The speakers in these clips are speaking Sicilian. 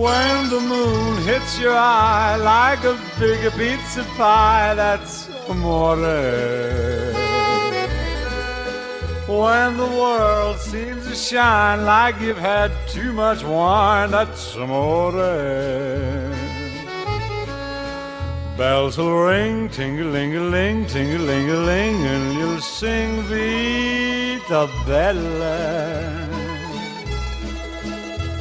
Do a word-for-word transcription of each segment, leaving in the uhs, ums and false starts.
When the moon hits your eye like a big pizza pie, that's amore. When the world seems to shine like you've had too much wine, that's amore. Bells will ring, ting-a-ling-a-ling, ting-a-ling-a-ling, and you'll sing Vita Bella.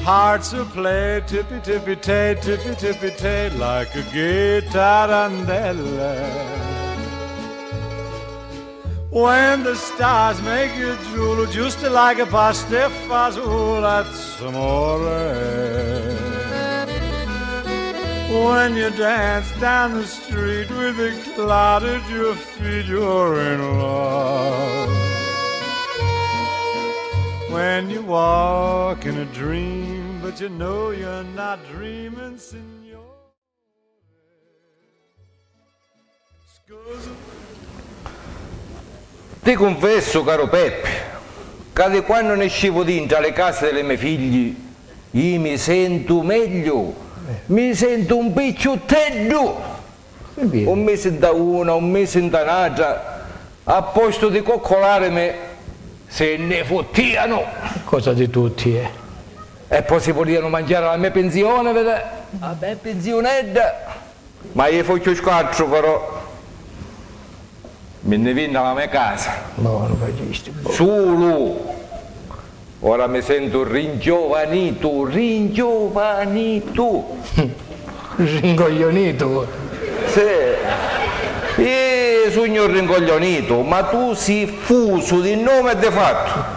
Hearts will play tippy tippy tay, tippy tippy tay, like a gay tarantella. When the stars make you drool, just like a pasta fazool, that's amore. When you dance down the street with a cloud at your feet, you're in love. When you walk in a dream, but you know you're not dreaming, signore. Scusa. Ti cunfessu, caru Peppi, ca di quannu nescivu dintra li casi di li me figli, i mi sentu megliu, mi sentu un picciutteddu. È vero. Un misi nta una, un misi nta n'atra, a postu di coccolarimi, si nni futtianu. Cosa di tutti, eh? E po' si vulianu mangiari la me pinzioni, vedi? La me pinziunedda. Ma iu fui cchiù squatru, però. Mi nni vinni a la me casa. No, non facisti, boh. Sulu. Ora mi sentu ringiovanitu, ringiovanitu. Rincoglionitu. Sì. Iu sugnu rincoglionitu, ma tu si fusu di nomu e di fattu.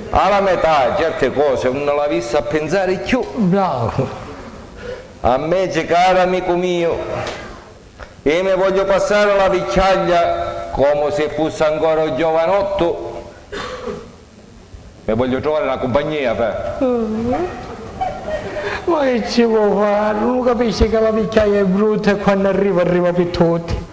A la me età certi cosi nun l'avissi a pinsari cchiù. Bravo. Ammeci, caru amicu miu, iu mi vogliu passari la vicchiaglia comu si fussi ancora un giovanottu. Mi vogliu truvari na cumpagnia, pè. Ma chi ci vo' fari? Nun lu capisci ca la vicchiaia è brutta e quannu arriva, arriva pi tutti.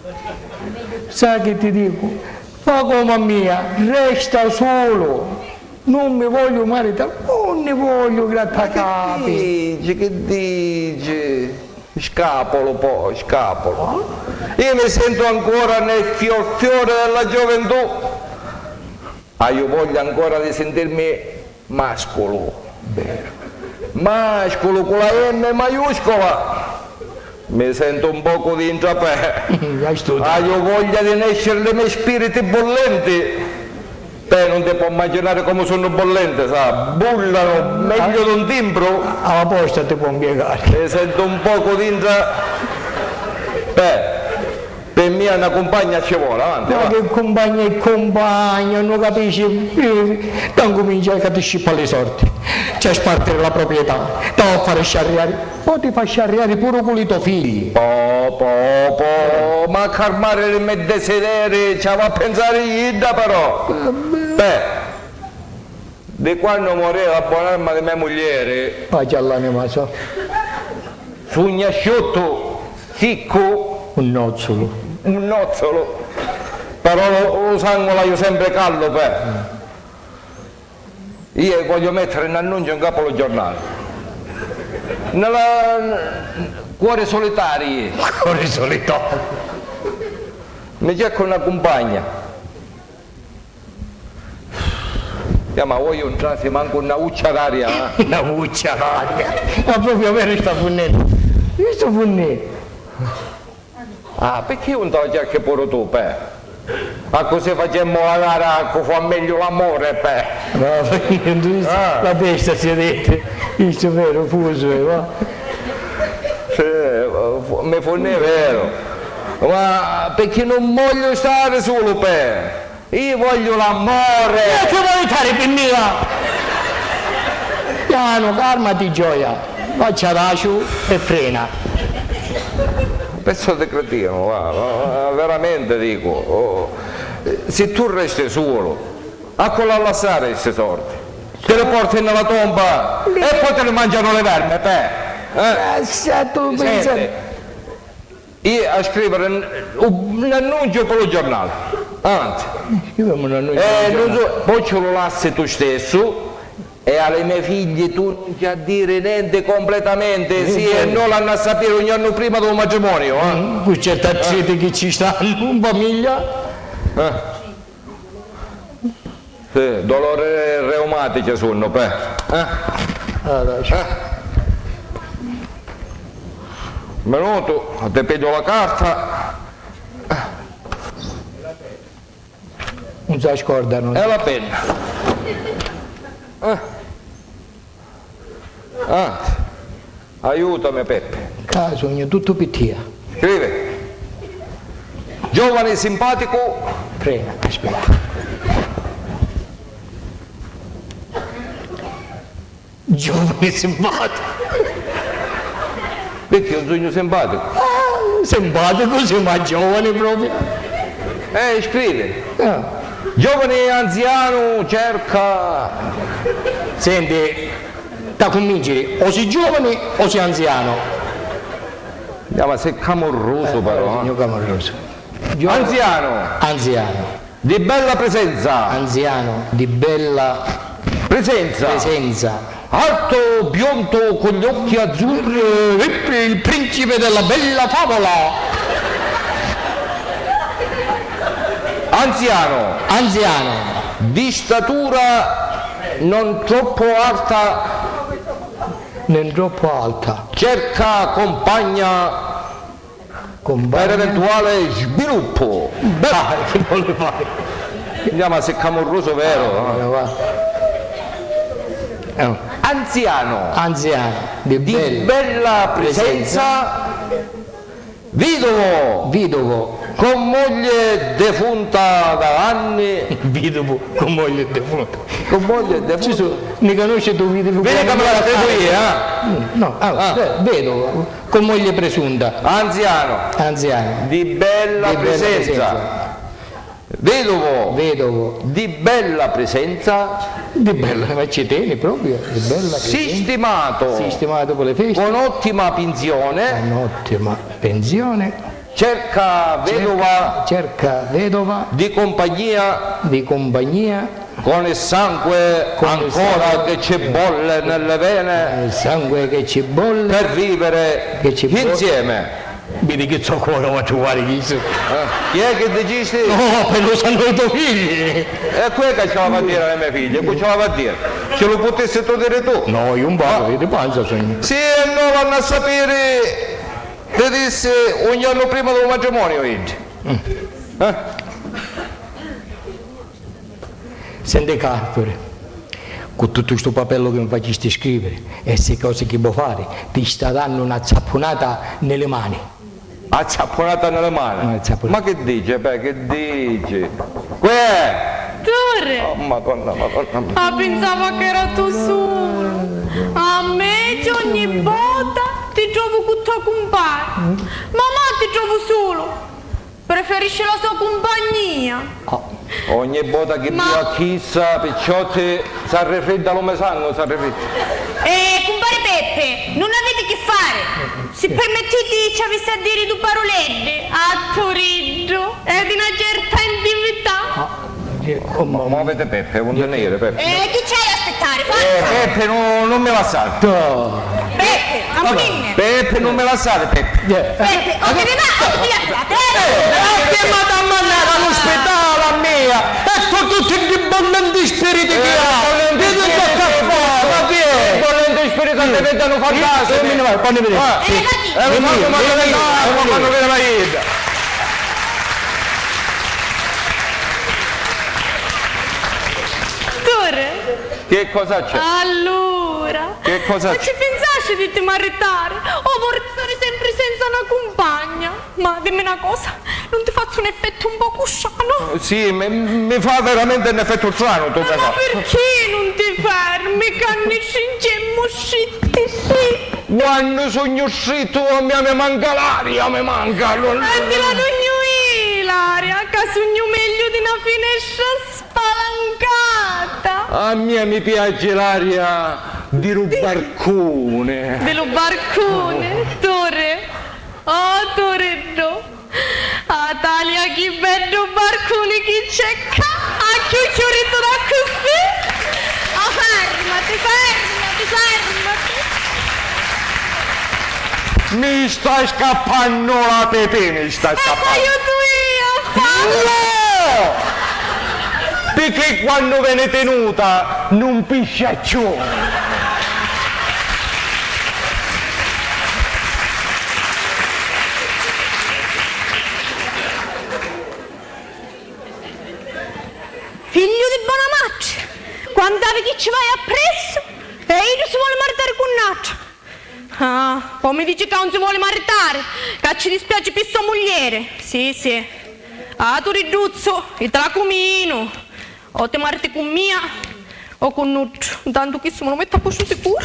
Sai chi ti dicu? Fa comu a mia, resta sulu. Nun mi vogliu maritari, nun ni vogliu grattacapi. Ma chi dici, chi dici? Scapulu po', scapulu. Io mi sentu ancora nel fior fiore della gioventù. Haiu voglia ancora di sentirmi masculu. Veru. Masculu cu la M maiuscola. Mi sentu un pocu dintra, pè. Haiu voglia di nesciri li me spiriti bullenti. Pè, nun ti po' immaginari comu sunnu bullenti, sa, bullanu megliu d'un timbru. A la posta ti po' mpiegari. Mi sentu un pocu dintra, pè. Pi mia na cumpagna ci voli, avanti, va. Ma chi cumpagna e cumpagna, nun capisci? Eh, t'ancumincia ca ti scippa li sordi, c'è spartiri la proprietà, t'ha a fari sciarriari, po' ti fa sciarriari puru cu li to figli. Po, po, po, ma a carmari li me desideri ci havi a pinsari idda però. Vabbè. Beh. Di quannu mori la bon'arma di me muglieri. Paci all'anima so. Sugnu asciuttu, siccu. Un nozzulu. Un nozzulu. Però lu, lu sangu l'haiu sempri callu, pè. Io voglio mettere un annuncio in capo allo giornale. Nella, cuori solitari. Cuori solitari. Mi cerco una compagna. Chiama, vuoi un trasi manco una vuccia d'aria? Una vuccia d'aria? Ma proprio vero sta funnennu? Io sto funnennu. Ah, perché non te la cerchi pure tu, pè? Ma così facemmo la gara a cu fa meglio l'amore, pè. Ma la testa si vede, questo è vero, fuso, eh, va. Sì, mi funnì vero. Ma perché non voglio stare solo, pè? Io voglio l'amore! E chi vuoi fare per mia? Piano, calmati, gioia. Faccia daciu e frena. Pezzo di cretino, va, va, va, veramente dico, oh, se tu resti solo, a cosa lasciare questi soldi? Te li porti nella tomba e poi te li mangiano le verme, te. Eh? Lascia tu pensare. Io a scrivere un, un annuncio per il giornale. Anzi. Scriviamo un annuncio per il giornale. Eh, non so, poi ce lo lassi tu stesso. E a li me figghi tu nun ci ha diri nenti completamenti, sì, e no l'hannu a sapiri un jornu prima di lu matrimoniu, eh? Mm, cu certi attriti chi ci stannu in famiglia. Eh. Sì, dolori reumatici sunnu, pe. Eh? Ah, dai. Eh? Minutu, ti pigghiu la carta. Nun si scordanu. E la penna. Eh. Ah, aiutami, Peppi. Ca sugnu tuttu pi tia. Scrivi. Giovani simpaticu. Frena, aspetta. Giovani simpaticu. Picchì, un sugnu simpaticu? Ah, simpaticu sì, ma giovani propriu. Eh, scrivi. Eh. Giovani anzianu cerca. Senti, t'ha cunvinciri, o si giovani o si anzianu. Eh, ma si camurrusu, eh, però, eh. Sugnu camurrusu. Gio- Anzianu. Anzianu. Di bella presenza. Anzianu, di bella presenza. Presenza. Altu, biondu, cu l'occhi azzurri, il principe della bella favola. Anzianu. Anzianu. Di statura non troppo alta. Non troppo alta. Cerca compagna. Compagna. Per eventuale sviluppo. Beh, ah, che vuole fare? Andiamo a si camurrusu, vero? Ah, va. Eh. Anziano. Anziano, di bella presenza. Vidovo. Vidovo. Con moglie defunta da anni. Vidovo con moglie defunta. Con moglie defunta. Ci sono, mi conosci tu, vidovo. Vedi come la scrivo io, eh? No, ah, eh, vedovo. Con moglie presunta. Anziano. Anziano. Di bella presenza. Vedovo. Vedovo. Di bella presenza. Di bella, ma ci teni proprio, di bella presenza. Sistimato. Sistimato per le feste. Con ottima pensione. Con ottima pensione. Cerca vedova. Cerca vedova. Di compagnia. Di compagnia. Con il sangue ancora che ci bolle nelle vene. Il sangue che ci bolle. Per vivere insieme. Vidi chi zoccola va a truvare chi su. Eh, chi è che dicisti? No, per lo sanno i tuoi figli. E quello che ce la fa dire alle mie figlie, che ce la fa dire? Ce lo potessi tu dire tu? No, io un poco di panza sogno. Sì, e no l'hanno a sapere, ti dissi un giorno prima del matrimonio, Id. Eh? Senti ca, Arturi, cu tuttu stu papellu chi mi facisti scriviri e sti cosi chi vo fari, ti sta dannu na zappunata nni li mani. A zappunata nni li mani? Una zappunata. Ma chi dici, beh, chi dici? Què? Turi! Oh, Madonna, Madonna. Ah, pinsava che era tu sulu. A me ogni vota ti trovu cu to cumpagnu. Ma mo ti trovu sulu. Preferisci la so cumpagnia. Ah. Ogni vota chi viu a chissa, picciotti, s'arrifridda lu me sangu, s'arrifridda. Eh, cumpari Peppi, nun aviti chi fari. Si permettiti, ci avissi a diri du paruleddi a Turiddu, è di na certa intimità. Ah, oh, mamma. Moviti, Peppi, è un dovere, Peppi. Eh, chi c'hai a aspettari? Forza! Eh, Peppi, no, non mi lasciare. Peppi, amuninni! Peppi, non mi lasciare, Peppi. Peppi, o ti ne va o ti pigliu a piatera! Eh, che m'ha da mandare all'ospedale a mia? E con tutti i bollenti spiriti che ha! Vedi che sta qua, ma chi è? Bollenti spiriti, ti vedono fantasmi! Quando mi ne vai, quando mi ne vai? Eh, ma chi? Eh, lo fanno, ma non è, ma quando viene la Ida. Turi! Che cosa c'è? Allura! Che cosa c'è? Ma ci pinsasti di ti maritari? O vorri stari sempri senza na cumpagna? Ma dimmi na cosa, nun ti fazzu un effettu un pocu stranu? Sì, mi, mi fa veramente un effettu stranu, tu. Ma, ma perché nun ti fermi? Ca nni stringemu stritti, sì. Quannu sugnu strittu, a mia mi manca l'aria, mi manca lu... E ti la dugnu io l'aria, ca sugnu megliu di na finestra spalancata. A mia mi piaci l'aria di lu barcuni. Di lu barcuni, Turi. Oh, Turiddu. Ah, Talia, chi beddu barcuni chi c'è ccà, a chiù chiuritu d'accussì. Oh, fermati, Mi sta scappannu la pipì, mi sta scappannu. E t'aiutu io a fà! No! Picchì quannu veni tinuta nun piscia cchiù. Figliu di bona matri, quant'havi chi ci vai appressu e iddu si voli maritari cu n'atru. Ah, po' mi dici ca 'un si voli maritari, ca ci dispiaci pi so muglieri. Sì, sì. Ah, tu ridduzzu, i tracuminu. O ti mariti cu mia o cu nuddu. Ntantu chissu mi lu mettu a postu sicuru.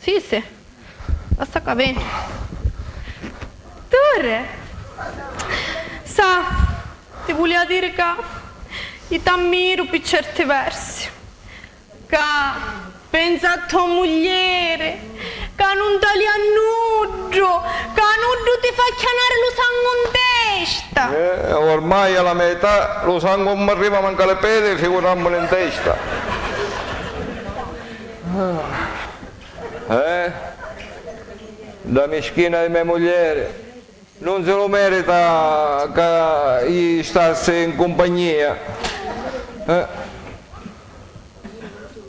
Sì, sì. Basta ca veni. Tore! Sa, ti vulia diri ca i t'ammiru pi certi versi. Ca pensa a to muglieri, ca nun talia nuddu, ca nuddu ti fa chianari lu sangu 'n testa. Eh, ormai a la me età lu sangu 'un m'arriva mancu a li pedi, figurammuni 'n testa. Eh? Dda mischina di me muglieri. Nun si lu merita ca i stassi 'n cumpagnia. Eh.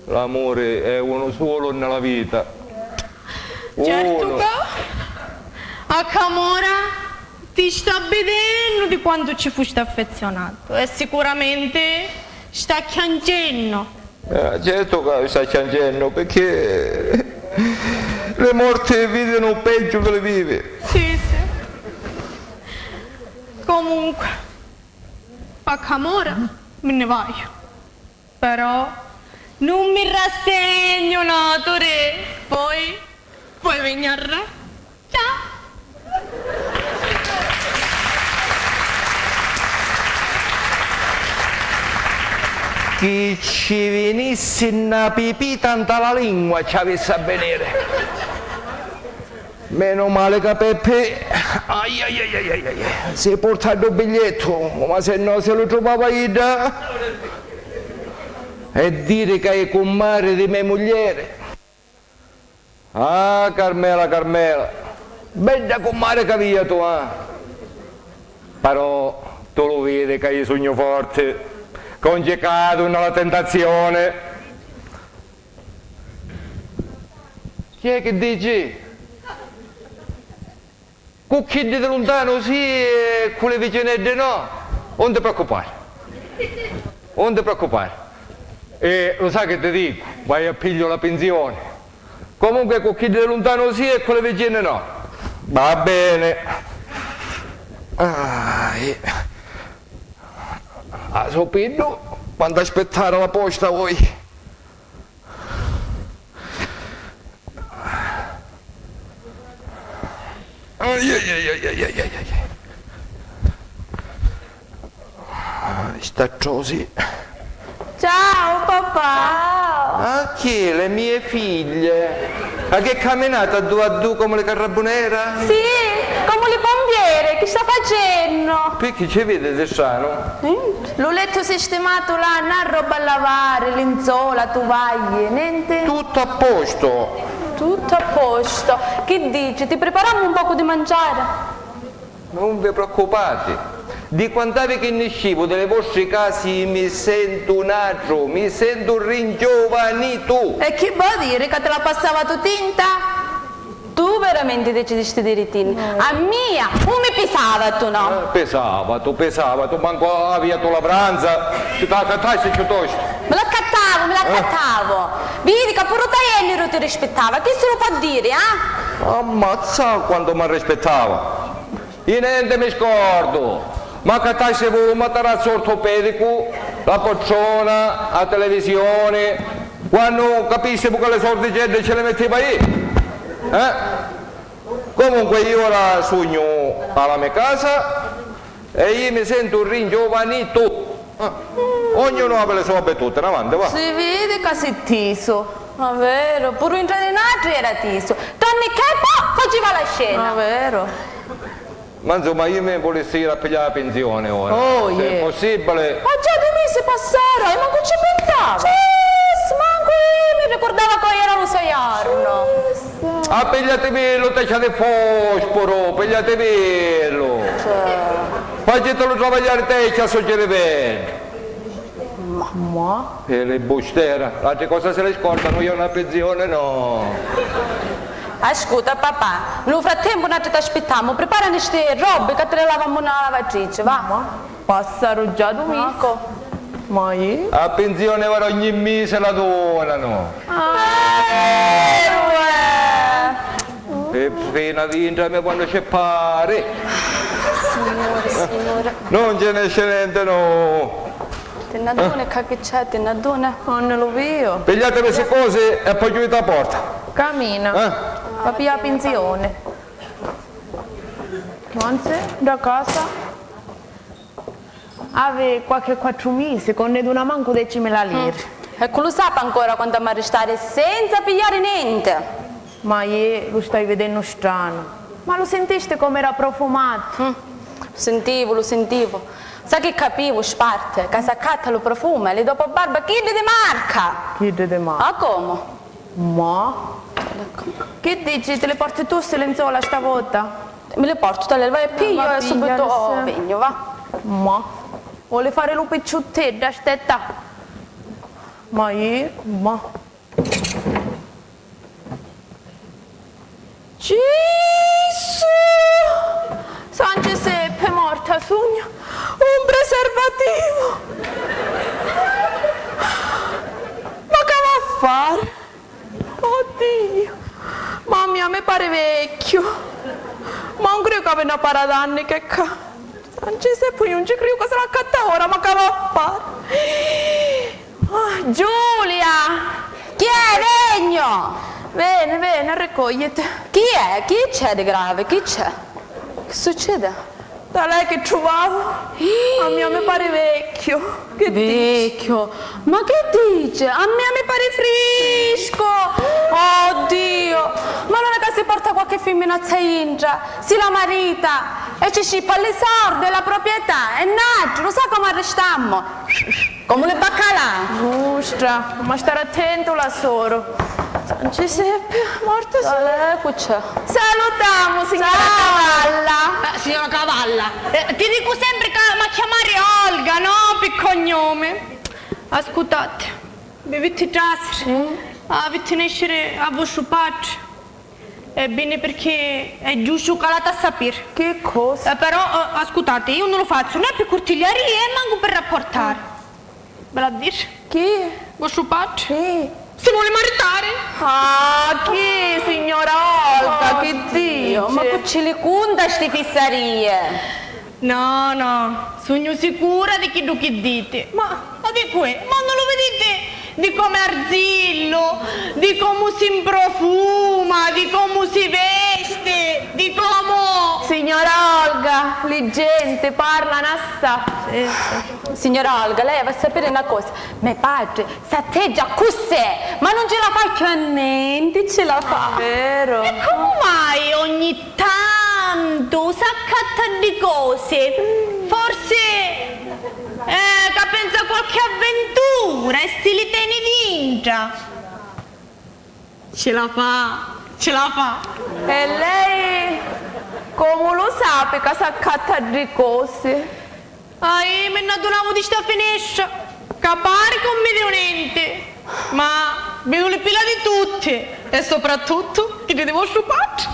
L'amuri è unu sulu nni la vita. Certu ca a camora ti sta bidennu di quantu ci fusti affezionatu e sicuramenti sta chiancennu. Eh, certu ca sta chiancennu, picchì li morti vidinu peggiu di li vivi. Sì, sì. Comunque, a camora mi nni vaiu. Però nun mi rassegnu, no, Turi. Poi, poi veni arrè. Ciao! Chi ci vinissi na pipita nta la lingua ci avissi a veniri. Menu mali ca Peppi, ai, ai, ai, si porta ddu bigliettu, ma se no si lu truvava idda. E diri ca è cummari di me muglieri. Ah, Carmela, Carmela, bedda cummari ca avia tu, ah! Però tu lu vidi ca io sugnu forti, ca 'un ci cadu nna la tentazioni. Chi è chi dici? Cu chiddi di luntanu sì e cu li vicineddi no, 'un ti preoccupari. 'Un ti preoccupari. E lu sai chi ti dicu? Vai e pigliu la pinsioni. Comunque cu chiddi di luntanu sì e cu li vicini no. Va beni. Ah, eh. Ah, so piddu, quantu aspittari a la posta voi. Ai, ai, ai. Ah, sta trosi. Ciao, papà! Ah, chi, le mie figlie? Ma che caminata a due a due come le carrabunera? Sì, comu li pompieri, chi sta facennu? Picchì ci vidi di stranu? Nenti. Lu lettu sistimatu là, na roba a lavari, linzola, tuvagli, nenti? Tuttu a postu. Tuttu a postu. Chi dici, ti priparammu un pocu di manciari? Nun vi preoccupati. Di quant'havi chi niscivu di li vostri casi mi sentu natru, mi sentu ringiovanitu. E chi vò diri ca ti la passavatu tinta? Tu veramenti decidisti di ritinni. A mia, 'un mi pisavatu, no? Eh, pisavatu, pisavatu, mancu aviatu la franza, ti la accattasti ciuttostu. Mi l'accattavu, mi l'accattavu. Vidi ca puru Tajenniru ti rispittava, chi si lu pò diri, ah? Ammazza quantu m'arrispittava. I nenti mi scordu, m'accattasti puru un matarazzu ortopedicu, la poltrona, a televisioni, quannu capistivu ca li sordiceddi ci li mittiva io? Eh? Comunque io ora sugnu a la me casa e io mi sentu ringiovanitu. Ah, ognunu havi li so abitudini, avanti, va. Si vidi ca si tisu. Ma veru, puru intra di natri era tisu. Tonni Cheppo faciva la scena. Ma veru. Ma insomma, io mi vulissi iri a pigliari la pinsioni ora. Oh, se è possibili. Ma già dui misi passaru, e mancu ci pinsavu. Cis, mancu io mi ricurdava ca era lu so iarnu. Cis. A Pigliativillu tecchia di fosforu, pigliativillu. Cioè. Facitilu travagliari tecchia a so ciriveddu. Ma. Ma. E li bustera, l'atri cosa si li scordanu, io na pinzioni no. Ascuta, papà, nnu frattempu natri t'aspittammu, priparani sti robbi ca ti li lavamu nna lavatrici, va. Ma. Passaru già du misi. Ecco. Ma iè? A pinzioni ora ogni misi la donanu. Ah, veru, eh. E fina dintra me quannu ci pari. Signore, signore. Non ce ne esce niente, no. Ti n'adduni ca chi c'è, ti n'adduni? Non lu vio. Pigliatemi sti cosi e poi chiuditi la porta. Camina. Eh? Va piglia la pinzioni. Anzi, da casa. Havi qualche quattru misi, ca non ni duna mancu decimila liri. Mm. E cu lu sapi ancora quantu m'ha ristari senza pigliari nenti? Ma iè lu stai vidennu stranu. Ma lu sintisti com'era profumatu? Mm. Lu sintivu, lu sintivu. Sa chi capivu, sparti, ca s'accatta lu profumu e li dopo barba chiddi di marca! Chiddi di marca? Ah, comu? Ma? Chi dici, ti li porti tu sti linzola sta vota? Mi li portu, talè, vai e pigghiu e subitu vegnu, va. Ma. Voli fari lu picciutteddu, aspetta. Ma iè, ma. Gesù! San Giuseppe, morta sugnu! Un preservativu! Ma ca va a fari? Oddio! Mamma mia, mi pari vecchiu! Ma non criu ca havi na para d'anni che ca. San Giuseppe, io non ci criu ca si l'accatta ora, ma ca va a fari? Ah, Giulia! Chi è? Vegnu! Veni, veni, arricogliti. Chi è? Chi c'è di grave? Chi c'è? Chi succede? Da lei chi truvavu? Ih! A mia mi pari vecchiu. Chi dici? Vecchiu? Ma chi dici? A mia mi pari friscu! Oddio! Ma non è ca si porta qualche fimminazza intra, si la marita e ci scippa li sordi e la proprietà e natri, lu sa comu arristammu? Comu li baccalà! Giustra, ma stari attentu la soru. San Giuseppe, morta sugnu. Talè, cu c'è? Salutamu, signora Cavalla. Eh, signora Cavalla, eh, ti dicu sempri ca m'ha chiamari Olga, no? Pi cognumi. Ascutati, vi vitti trasiri, ah, vitti nesciri a vostru patri. E bini, pirchì è giustu ca l'hati a sapiri. Chi cosa? Eh, però, eh, ascutati, io non lu fazzu né pi curtigliaria e mancu pi rapportari. Ve l'ha diri? Chi? Vostru patri. Chi? Si voli maritari. Ah, chi, signora Olga, chi dici? Oddio, ma cu ci li cunta sti fissarie? No, no, sugnu sicura di chiddu chi diti. Ma, ma di cu è? Ma non lu viditi di comu è arzillu, di comu si mprofuma, di comu si vesti, di comu... Signora Olga, li genti parlanu assai. Signora Olga, lei havi a sapiri na cosa. Me patri s'atteggia accussì, ma non ci la fa cchiù a nenti, ci la fa. Vero? E comu mai ogni tantu s'accatta ddi cosi? Forsi, eh, ca pensa a qualchi avventura e si li teni dintra. Ci la fa, ci la fa. E lei comu lu sapi ca s'accatta ddi cosi? Ai, mi nn'addunavu di sta finestra, ca pari ca 'un mi viu nenti, ma viu li pila di tutti, e soprattuttu chiddi di vostru patri.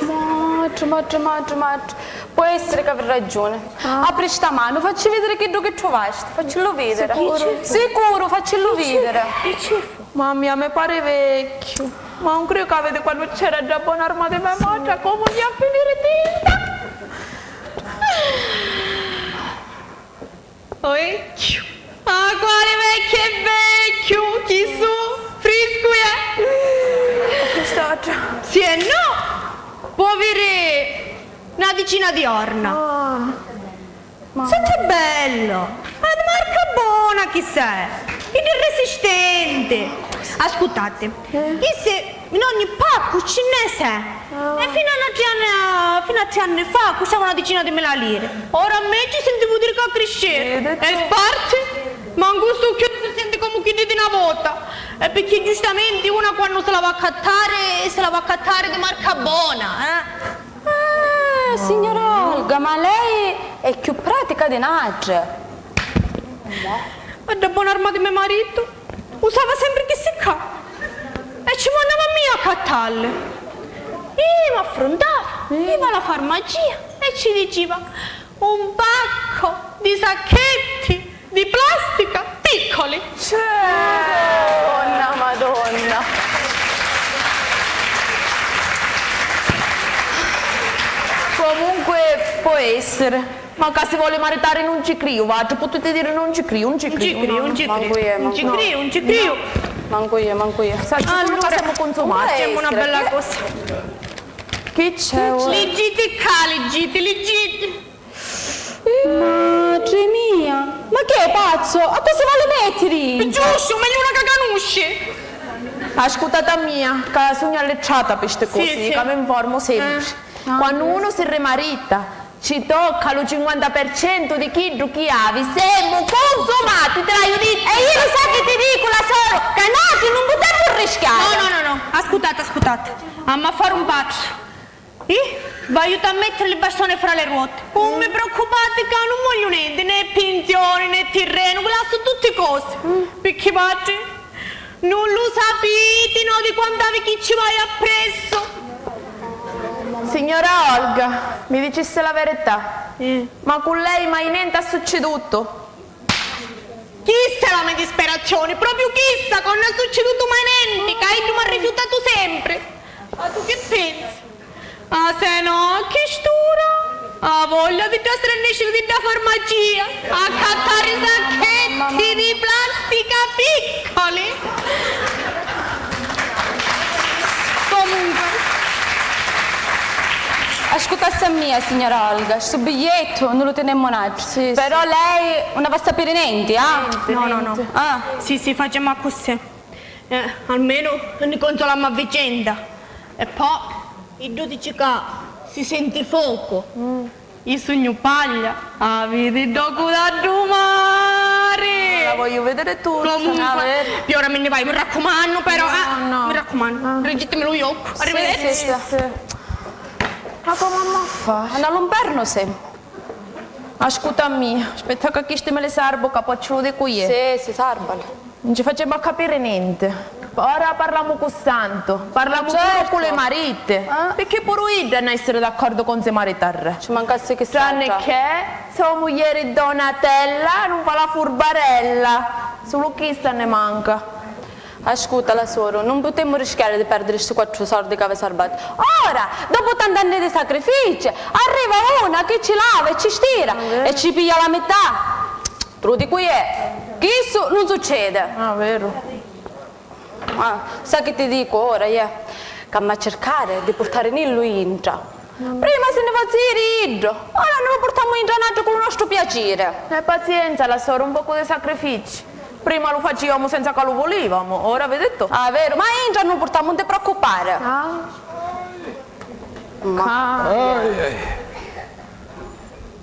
Matri, matri, matri, matri. Pò essiri ca avi ragiuni. Ah. Apri sta manu, facci vidiri chiddu chi truvasti, faccillu vidiri. Sicuru? Sicuru, faccillu vidiri. Chi ci fu? Mamma mia, mi pari vecchiu. Ma non criu ca vidi quannu c'era dda bona arma di me matri, comu jia a finiri tinta. O vecchiu. Ah, quali vecchiu e vecchiu? Chi su? Friscu è? E quest'altra? Sì e no. Può aviri na dicina di orna. Ah. Senti bello! Ad marca bona chi s'è! Ed è resistente! Ascutati, eh, chissi in ogni paccu ci ne s'è! Ah. E fino a tri anni, fino a tri anni fa custava una decina di mila lire. Ora a me ci sentivu dire ca crisceri. Eh, e sparti? Mancu stu chiù si senti comu chi di na vota, e picchì giustamenti una quannu si la va a accattari, si la va a accattari di marca bona, eh? Ah, signora Olga, ma lei è più pratica di n'altra. Ma da bona arma di me marito usava sempre chissi ccà e ci mandava a mia a accattarli. Io mi affrontava, iva alla farmacia e ci diceva un pacco di sacchetti di plastica piccoli. Cioè, Madonna, Madonna. Comunque può essere. Ma ca si voli maritari nun ci criu, vatri, putiti diri nun ci criu, nun ci criu, nun ci criu, nun ci criu, nun ci criu. Mancu io, mancu io. Sacciu puru ca semu cunsumati. Facemu una bella cosa. Chi c'è ora? Liggiti ccà, liggiti, liggiti. Matri mia, ma chi è pazzo? A cosa vali mettiri? Giustu, meglio una ca canusci. Ascutati a mia, ca sugnu allittrata pi sti cosi, ca mi informu sempri. Quannu unu si rimarita, ci tocca lu cinquanta per centu di chiddu chi havi. Semu cunsumati, ti l'haiu dittu! E io lu sai chi ti dicu, la soru, ca nuatri nun putemu rischiari! No, no, no, no, ascutati, ascutati. Amma fari un pattu. Ih, v'aiutu a mettiri li bastoni fra le ruote. Nun mi preoccupati ca nun vogliu nenti, né pinzioni, né tirrenu, vi lassu tutti cosi. Picchì vatri nun lu sapiti, no, di quant'havi chi ci vai appressu. Signora Olga, mi dicissi la verità, ma cu lei mai nenti ha succidutu? Chissa è la me disperazioni, propriu chissa, ca nun è succidutu mai nenti, ca iddu m'ha rifiutatu sempri. Ma tu chi pensi? Ah, se no, a chist'ura, a voglia di trasiri e nesciri di dda farmacia, a accattari sacchetti di plastica piccoli. Comunque. Ascutassi a mia, signora Olga, stu bigliettu nun lu tinemu natri. Sì, però lei nun havi a sapiri nenti, ah? No, no, no. Ah. Sì, sì, facemu accussì. Eh, almenu ni consolammu a vicenda. E po', iddu dici ca si senti focu. Io sugnu paglia, a vidi ddocu d'addumari! La voglio vedere tutta. Comunque, pi ora mi nni vaiu, mi raccumannu, però, eh, mi raccumannu, riggitimi lu jocu. Arrivederci. Sì, sì, sì. Ma comu amma a fari? A na lumpernu semu. Ascuta a mia, aspetta ca chisti mi li sarbu, ca po' ci lu dicu iè. Sì, sì, sarbali. Nun ci facemu a capiri nenti. Ora parlamu cu Santu, parlamu puru cu li mariti, picchì puru iddi hannu a essiri d'accordu con si maritari. Ci mancassi chiss'autra. Tranni che so muglieri Donatella nun fa la furbarella. Sulu chista nni manca. Ascuta, la soru, nun putemu rischiari di perdiri sti quattru sordi ca havi sarbatu. Ora, dopu tant'anni di sacrifici, arriva una chi ci lava e ci stira e ci piglia la mità. Ti lu dicu iè, chissu nun succedi. Ah, veru. Ah, sa chi ti dicu ora, iè? C'amma circari di purtarinillu intra. Prima si nni fazia iri iddu, ora nni lu purtamu intra natri cu lu nostru piaciri. E pazienza, la soru, un pocu di sacrifici. Prima lu faciamu senza ca lu vulivamu, ora vidi tu. Ah, veru, ma intra nni lu purtamu, nun ti preoccupari. Ah. Ma. Ai, ai.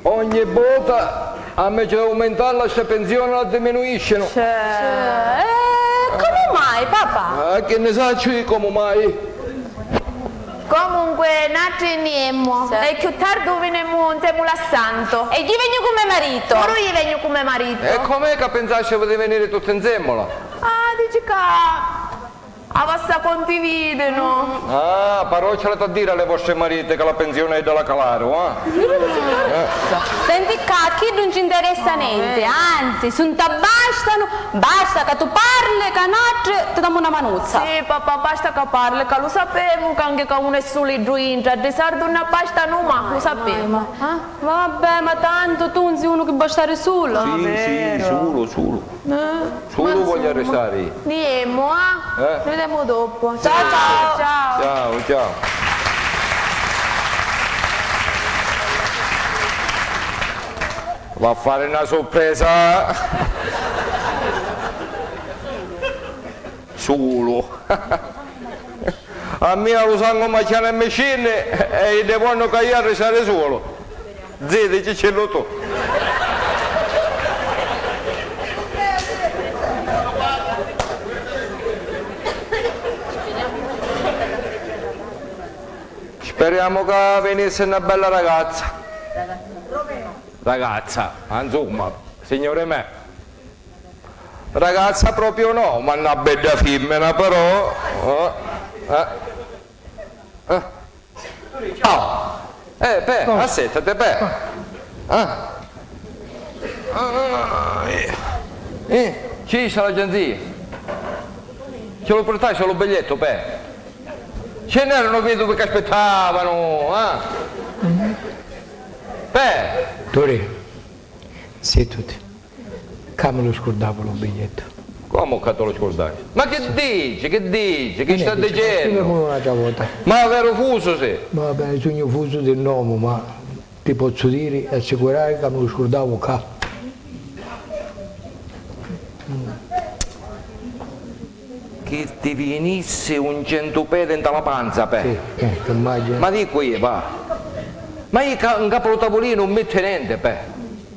Ogni vota, anveci d'aumentarla, ste pensioni la diminuiscinu. Cioè, eh, comu mai, papà? Ah, chi nni sacciu io comu mai? Comunque, natri nni jemu. Sì. E cchiù tardu vinemu nsèmmula a Santu. E io vegnu cu me marito. Puru io vegnu cu me marito. E com'è ca pinsastivu di veniri tutti nsèmmula? Ah, dici ca a vasta conti vidinu. Ah, però ci l'aviti a diri a li vostri mariti ca la pensioni idda la calaru, ah? Senti ccà, a chiddu nun ci nteressa nenti, anzi, s'un t'abbastanu, basta ca tu parli ca natri ti damu na manuzza. Sì, papà, basta ca parli, ca lu sapemu ca anchi ca unu è suliddu intra, di sardu nni abbastanu, ma lu sapemu. Vabbè, ma tantu tu nun si unu chi bastari sulu. Sì, sì, sulu, sulu. Sulu vogliu arristari. Nni jemu, ah? Eh? Nni videmu dopu. Ciao, ciao. Ciao, ciao. Va a fari na surpresa. Sulu. A mia lu sangu m'acchiana e mi cinni e iddi vonnu ca iu arristari sulu. Ziti, ciccillu tu. Speriamo ca vinissi na bella ragazza. Ragazza, insomma, signore me. Ragazza proprio no, ma na bedda fimmina però. Eh, eh, eh. Ciao. Eh, pe, assettati, pe. Ah. Ah, eh. Eh, ci sta l'agenzia? Ce lu purtai lu bigliettu, pe? Ce n'erano veduvi che aspettavano, ah? Pe. Turi, sittati. Ca mi lu scurdavu lu bigliettu. Comu ca tu lu scurdasti? Ma chi dici, chi dici, chi sta dicennu? Scrivemulu n'autra vota. Ma veru fusu si? Va bene, sugnu fusu di nomu, ma ti pozzu diri e assicurari ca mi lu scurdavu ccà. Chi ti vinissi un centu pedi nta la panza, pe. Sì, eh, immaginu. Ma dicu io, va. Ma io ca, ncapu lu tavulinu nun mitti nenti, pe.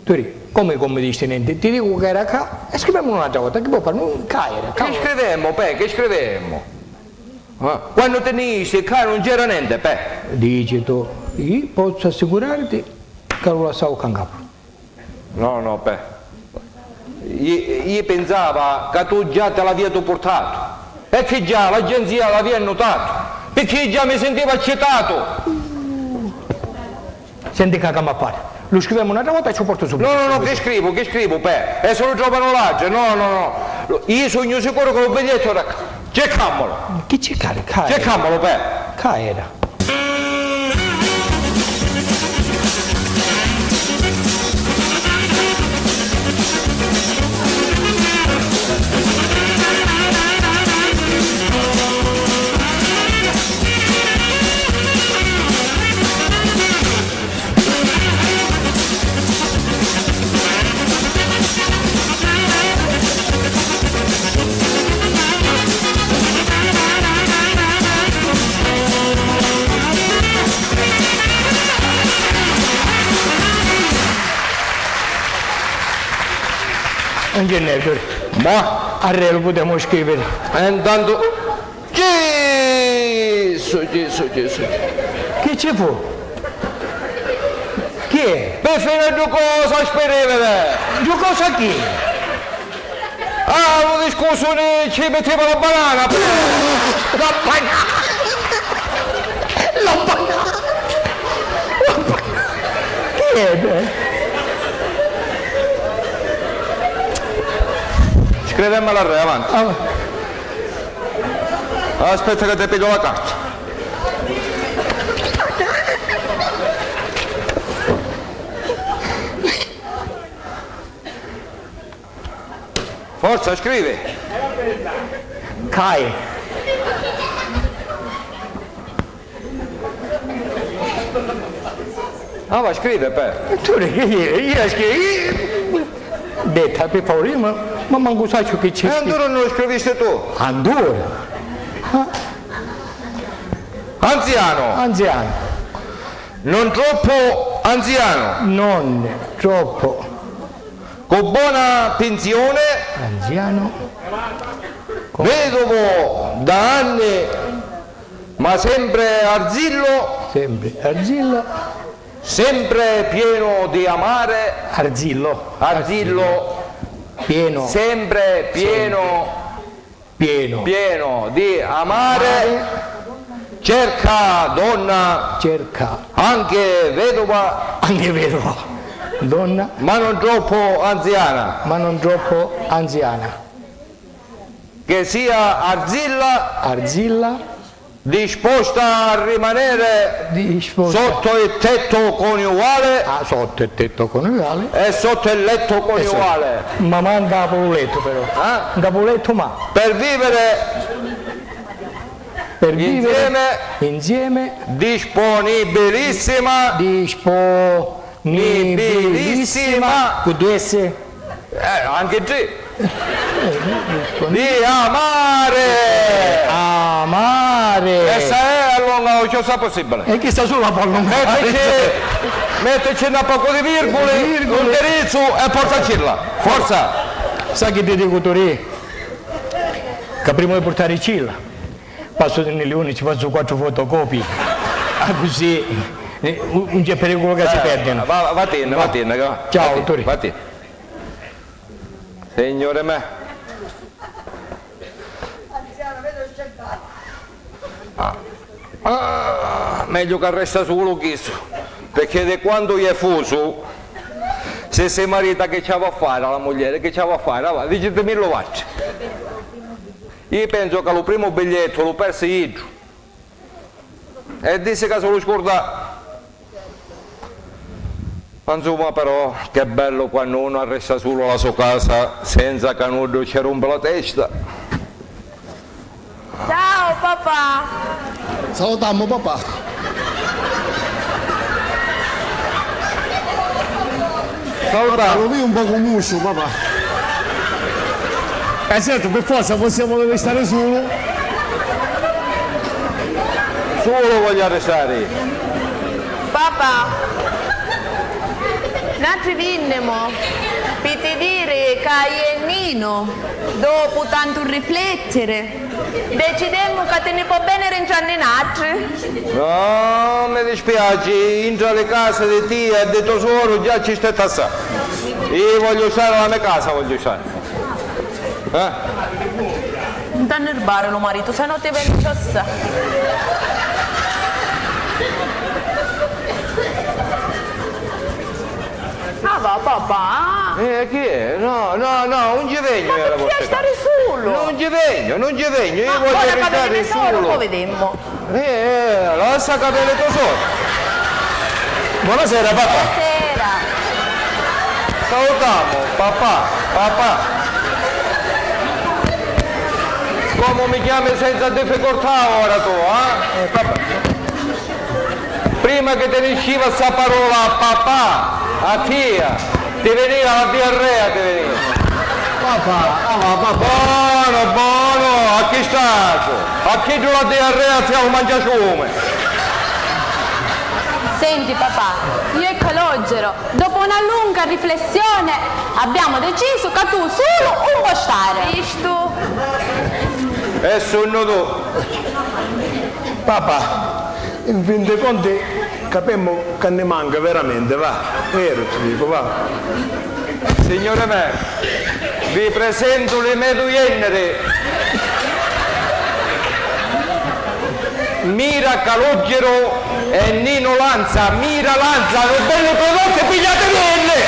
Turi, comu, comu dici nenti? Ti dicu ca era ccà e scrivemulu n'autra vota, chi po fari? Nun, ccà era, ccà. Chi scrivemu, pe, chi scrivemu? Ah, quannu ti nni jisti ccà nun c'era nenti, pe. Dici tu, io pozzu assicurariti ca lu lassavu ccà ncapu. No, no, pe. Io, io pinsava ca tu già ti l'aviatu purtatu. E chi già l'agenzia l'avia nutatu, picchì già mi sintiva accitatu. Senti ccà ca m'ha fari. Lu scrivemu n'autra vota e ci u portu subitu. No, no, no, chi scrivu, chi scrivu, pe. E si lu trovanu l'atri, no, no, no. Io sugnu sicuru ca lu bigliettu era ccà. Circamulu. Chi circari? Ccà era. Circamulu, pe. Ccà era. Non c'è nervi. Ma? Arrè lu putemu scriviri. E intantu Gesù, Gesù, Gesù. Chi ci fu? Chi è? Pi fini ddu cosa spirìviri. Ddu cosa chi? Ah, lu discusuni ci mittiva la banana. La banana! La banana! La banana! Chi è? Scrivemmala arrè, avanti. Ah. Aspetta ca ti pigghiu la carta. Forza, scrivi. Cai. Ah, va, scrivi, pe. E tu, io, io scrivi. Detta, pi favuri, ma, ma mancu sacciu chi c'è. E allura non lo scrivisti tu? Allura? Ah. Anziano. Anziano. Non troppo anziano. Non troppo. Cu bona pinsione. Anziano. Vedovo da anni, ma sempre arzillo. Sempre arzillo. Sempre pieno di amare. Arzillo. Arzillo. Pieno. Sempre pieno. Pieno. Pieno di amare. Amare. Cerca donna. Cerca. Anche vedova. Anche vedova. Donna. Ma non troppo anziana. Ma non troppo anziana. Che sia arzilla. Arzilla. Disposta a rimanere. Disposta. Sotto il tetto coniugale. Ah, sotto il tetto coniugale. E sotto il letto coniugale. Eh, sì. Ma, ma ncapu lu lettu, però. Ah? Ncapu lu lettu, ma. Per vivere. Per vivere. Insieme. Insieme. Disponibilissima. Dispo- Nibilissima. Cu due S? Eh, anche tri. Di amare. Amare. E sa è allunga o ciò sa possibile. E chista sula può allungare. Mettici, mettici un poco di virgole, virgole, un indirizzo e portacilla. Forza. Sa chi ti dicu, Turi? Ca prima di purtaricilla, passu di Niliuni, ci fazzu quattru fotocopii. Accussì, eh, nun c'è periculu ca si perdinu. Va, vatinni, vatinni, va. Ciao, Turi. Vatinni. Signuri me. Ah, megghiu ca resta sulu chistu, picchì di quantu iè fusu, si si marita chi ci havi a fari a la muglieri, chi ci havi a fari? Va, dicitimillu vuatri. Iu pensu ca lu primu bigliettu lu persi iddu. E dissi ca si lu scurda. Ma nsumma, però, ch'è bellu quannu unu arrista sulu a la so casa senza ca nuddu ci rumpi la testa. Ciao papà! Salutamu papà! Salutamu! Lu vidi un pocu musciu, papà! Eh certu, pi forza possiamo ristari sulu. Sulu vogghiu arristari. Papà, natri vinnimu pi ti diri ca iè Ninu, dopu tantu riflettiri, decidemmu ca ti ni po' veniri ntra ni natri. No, mi dispiaci, intra li casi di tia e di to suoru già ci stetti assai. Iu vogghiu stari a la me casa, vogghiu stari. Eh? Nun t'annirbari lu maritu, se no ti veni ciossà. Ah, va, papà! Eh, chi è? No, no, no, nun ci vegnu. Ma io alla vostra casa. Stari sulu? Nun ci vegnu, nun ci vegnu, io voglio restare solo. Ma ora ca veni tesoro, po' vedemmo. Eh, eh, lassa ca veni tesoro. Buonasera, papà. Buonasera. Salutamu, papà, papà. Comu mi chiami senza difficoltà ora tu, eh? Eh, papà. Prima chi ti nisciva ssa parola papà, a tia ti veniva la diarrea, ti veniva. Papà, ah, papà. Bonu, bonu, a chi statu? A chiddu la diarrea ti hau manciaciumi. Senti, papà, io e Calogero, dopo una lunga riflessione, abbiamo deciso ca tu sulu un po' stare. Vistu? E sunnu tu. Papà, in fin di conti capemmu ca ni manca veramenti, va, veru ti dicu, va. Signuri me, vi presentu li me du jenniri, Mira Caloggiru e Ninu Lanza, Mira Lanza, lu bellu prodottu, pigliativilli!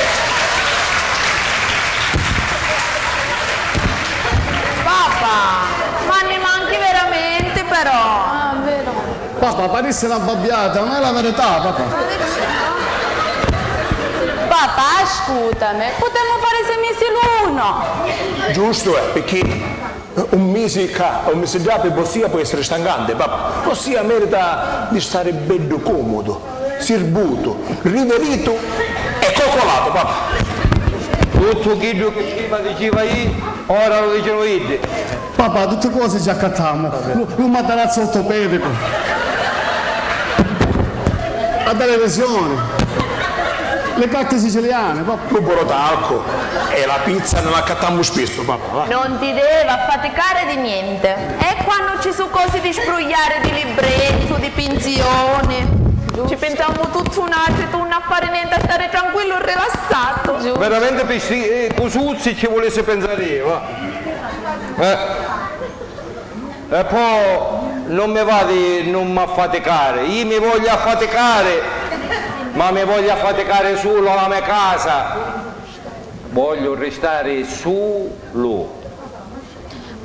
Papà, ma ni manchi veramenti però! Ah, veru. Papà, parissi na babbiata, non è la verità, papà. Papà, ascutami, putemu fari sei misi l'unu. Giustu è, picchì un misi ccà e un misi ddà pi vossia pò essiri stancanti, papà. Vossia merita di stari beddu comudu, sirbutu, riviritu e coccolatu, papà. Tuttu chiddu chi prima diciva iu, ora lu dicinu iddi. Papà, tutti cosi ci accattamu. Lu, lu matarazzu ortopedicu. A televisioni. Le carte siciliane, papà. Lu borotalcu e la pizza ni l'accattamu spissu, papà, va. Non ti devi affaticare di niente. E quannu ci su cosi di sprugliare, di librettu, di pinzioni, ci pinsamu tutti un attimo, tu nun a fari niente, a stare tranquillo e rilassato. Giusto. Veramente pi sti, eh, cusuzzi ci vulessi pinsari io, va. Eh. E po' non mi va di non m'affaticare, io mi voglio affaticare, ma mi voglio affaticare solo alla mia casa, voglio restare solo.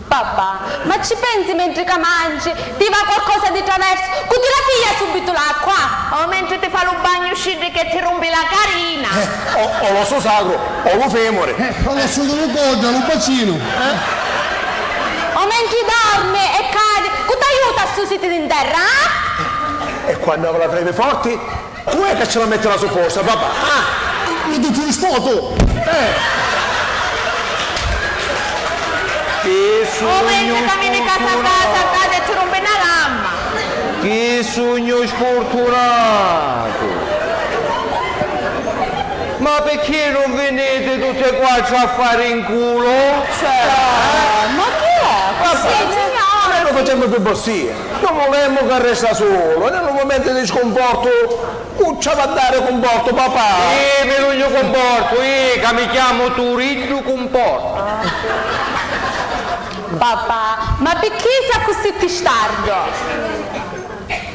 Papà, ma ci pensi mentri ca mangi? Ti va qualcosa di traversu? Cu ti la piglia subitu l'acqua? O mentri ti fa lu bagnu sciddi che ti rumpi la carina? Eh, o, o l'ossu sacru, o lu femuri. Eh, o l'ossu di lu coddu, lu bacinu. Eh? O mentri dormi e cadi, cu t'aiuta a susiti di nterra, ah? E quannu havi la frevi forti, cu è ca ci la metti la supposta, papà? Ah! Mi dici rispotu! Eh! Chi sugnu... O mentri camini casa a casa, cadi e ti rumpi na lamma! Chi sugnu sfurtunatu! Ma picchì non viniti tutti e quattro a fari in culo? Cioè, ma chi è? Vabbè, sì, signore, noi lo facciamo più Sì, nun vulemu ca resta sulu, e nni lu mumentu di scunfortu cu ci havi a dari cumportu, papà? Ih, mi dugnu cumportu, ih, ca mi chiamu Turiddu Cumportu. Papà, ma picchì si accussì tistardu?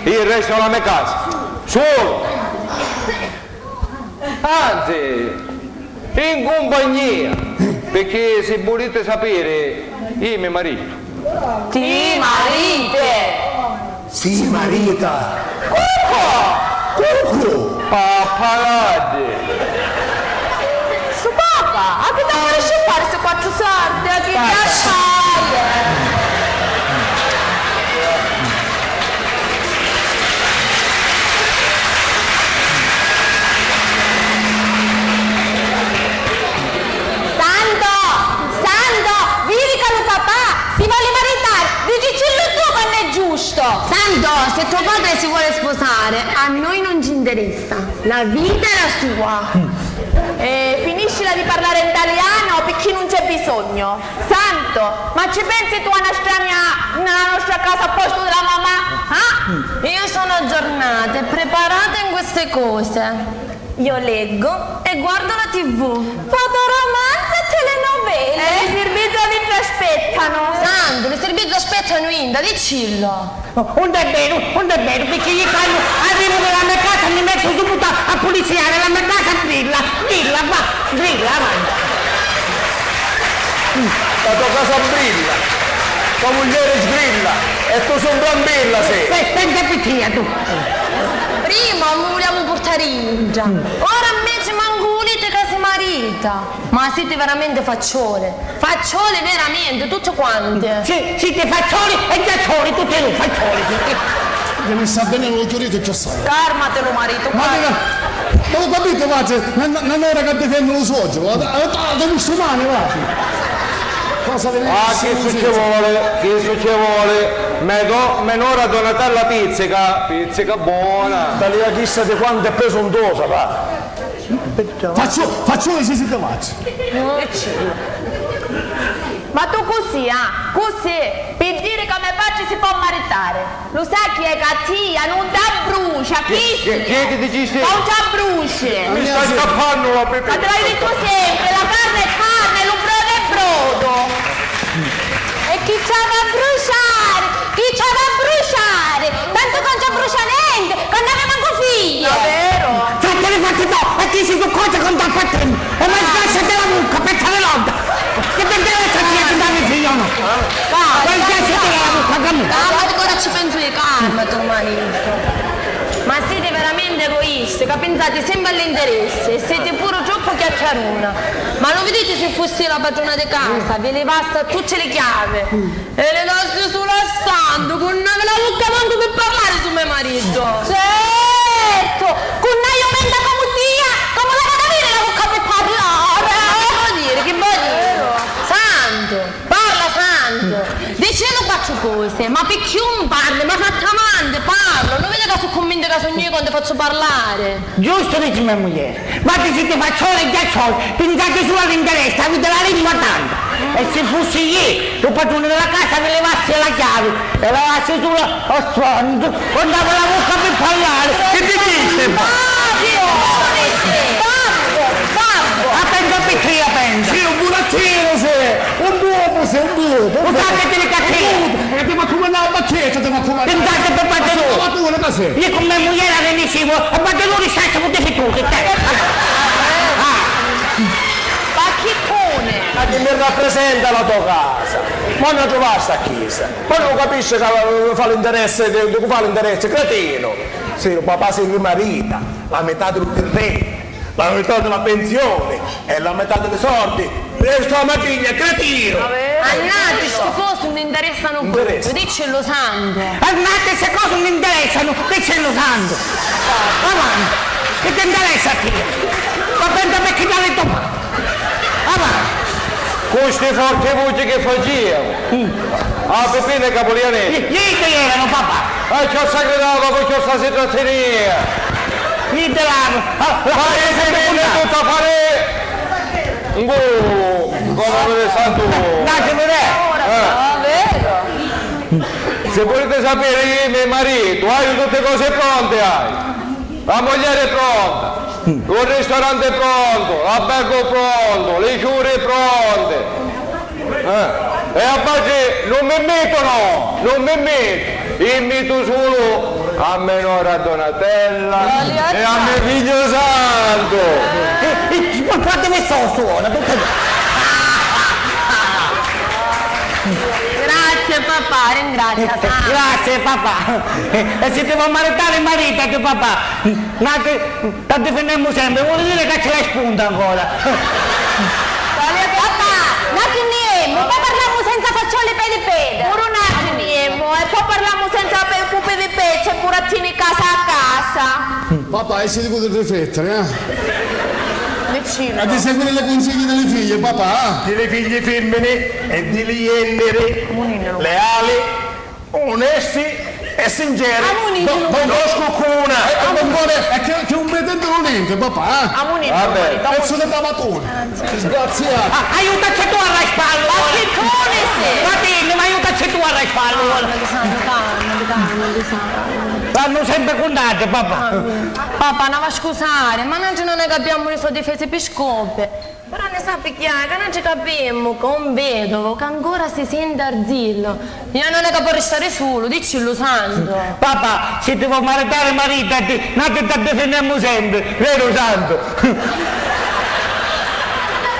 Ih restu a la me casa, sulu. Anzi, in cumpagnia, picchì si vuliti sapiri, ih mi maritu. Ti mariti? Si marita. Cuccu! Cuccu! Pappaladdi! Su papà, a chi t'ammurisci a fari sti quattru sordi? A chi ti assaie? Santo! Santo! Vidi ca lu papà si voli maritari! Dicicillu tu quannu è giustu! Santo, se tuo padre si vuole sposare, a noi non ci interessa. La vita è la sua. E finiscila di parlare in talianu picchì nun c'è bisognu. Santo, ma ci pensi tu a na strania nella nostra casa a posto della mamma? Ah? Io sono aggiornata e preparata in queste cose. Io leggo e guardo la T V. Fotoromanzi e telenovele. E li sirvizza di ti aspettanu. Santu, li sirvizza aspettanu inda, diccillu. Unn'è veru, unn'è veru, picchì io quannu arrivu nella mia casa mi mettu subito a, a puliziare la mia casa, grilla, grilla, va, grilla, avanti. La to casa brilla, to muglieri sgrilla e tu sempri ambilla sei. Pe-, pensa pi tia tu. Prima mi vuliamu purtari intra, ora invece mancu vuliti ca si marita. Ma siti veramente faccioli. Faccioli veramente, tutti quanti. Sì, siti faccioli e giaccioli, tutti e due faccioli. Devi sta bene lo chiudito già sai. Calmati lu maritu, ma calma. Ma lo capite, va, c'è una, una nora che difende lo suocero, la, la, la, la, musulmane, va. Cosa ve ne Ah, chi su ci vuole, chi su ci vuole. Me do, me nora Donatella pizzica, pizzica buona. Talia chissa di quanto è presuntuosa, va. Facciu, facciu i sisi cavazzi. Ma tu cusì, ah, cusì, pi diri ca me patri si pò maritari. Lu sai chi è ca tia nun t'abbrucia, chi, chi, chi ti dicisti? Ca nun t'abbruci. Mi sta scappannu la pipì. Ma ti l'haiu dittu sempri, la carne è carne, lu brodu è brodu. E chi ci havi a bruciari? Chi ci havi a bruciari? Tantu ca nun ci abbrucia nenti, ca nun havi mancu figli! Davvero? Fatili fatti to, e chi si tu cose con t'apparteni? E ma sbasciati la vucca, pezza di lodda! Che ti interessa a tia chi t'havi figli o no? Poi sbasciati la vucca, camu? Calmati, ora ci pensu io, calmati, o maritu. Ma siti veramente egoisti, ca pinsati sempri all'interessi, e siti puru troppu chiacchiaruna. Ma lu viditi si fussi la patruna di casa, vi livassi a tutti li chiavi. E li lassi sulu a Santu, cu n'havi la vucca mancu pi parlari su me maritu. Certu, cu n'haiu menta comu tia, comu l'havi ad aviri la vucca pi parlari? Ma chi vo diri, chi vo diri? Santu, parla Santu, dicillu quattru cosi, ma picchì un parli, ma fatti avanti, parla, non vedi ca su cumminti ca sugnu io quannu ti fazzu parlari? Giustu dici me muglieri, ma ti siti faccioli e giaccioli, pinsati sulu all'interessi, aviti la lingua tanta. E si fussi io, lu patruni della casa, vi livassi la chiavi e lavassi sulu a Santu, quannu havi la vucca pi parlari. Chi ti dici? Babbu! Babbu! Babbu! A pensa pi tia pensa. Sì, un burattino sei, un bubu sei, un bubu. Usate delicatezza. E ti va come una bacchetta, ti va come una. Pensate per parte tua. Ma tu una cosa. Io con me mugliera ne dicevo, e parte tu ristassi con difettuti, te. Ah. Ma chi pone? Ma chi mi rappresenta la tua casa? Ma non trovasti a chiesa? Ma non capisci che fa l'interesse, che fa l'interesse, cretino? Sì, il papà si rimarita, la metà del terreno. La metà della pensione e la metà dei sordi resta a Matiglia, cretino! Annati, sti cosi nun interessanu a voi, dicillu Santu. Annati, sti cosi nun interessanu, dicillu Santu. Avanti, chi ti interessa a tia? Ma pensa picchì t'havi domani. Avanti. Cu sti forti vuci chi facia? Ah, Pippinu e Capulianeddu. Iddi eranu, papà. E ciò sa gridava, cu ciò sa si trattinia. Iddi l'anu. Ma io si mi tutta fare. Ngu, come vede Santu. Date vedere. Eh. Ah, vero? Se vuliti sapiri, iu, me maritu, haiu tutti cosi pronti, haiu. La muglieri è pronta, lu ristorante è prontu, l'albergu prontu, li ciuri pronti. Eh, e a patri nun mi mitunu, nun mi mitu. Iu mitu sulu a me nora Donatella e a me figghiu Santu. Eh, eh, ma quantu mi sto suona, tutte... Grazie papà, ringrazia, Santu. Grazie papà. E si ti vuoi maritare, maritati papà. Nati, tanti finnemu sempri, vuol dire che ce l'hai spunta ancora. Papà, nati niemu, poi parliamo senza faccioli per i pedi. Puru nati niemu, e poi parliamo senza pe- pupi di pezzi e burattini casa a casa. Papà, e si devi riflettere, eh? Vicino. E di seguire le consigli delle figlie, papà. Di le figlie femmine e di le jennere leali, onesti e sinceri. Amunì, no, no scuccuna. Eh, eh, non vuole, è che, che un pretende non entra, papà. Amunì, vabbè. Pezzo di tavatone. Disgraziato. Ah, aiutaci tu a raspallu. Ma che cone sei? Vatinni, ma aiutaci tu a raspallu. Calma, calma, calma. Vanno sempre con date, papà. Papà, non va scusare, ma noi non è che abbiamo le sue difese per scope. Però ne sapi chi è, ca non ci capimmo, ca un vedovo ca ancora si sente arzillo, e non è ca può restare solo, diccillo, Santo. Papà, si ti vuoi maritare, maritati, noi ti difendiamo sempre, vero, Santo?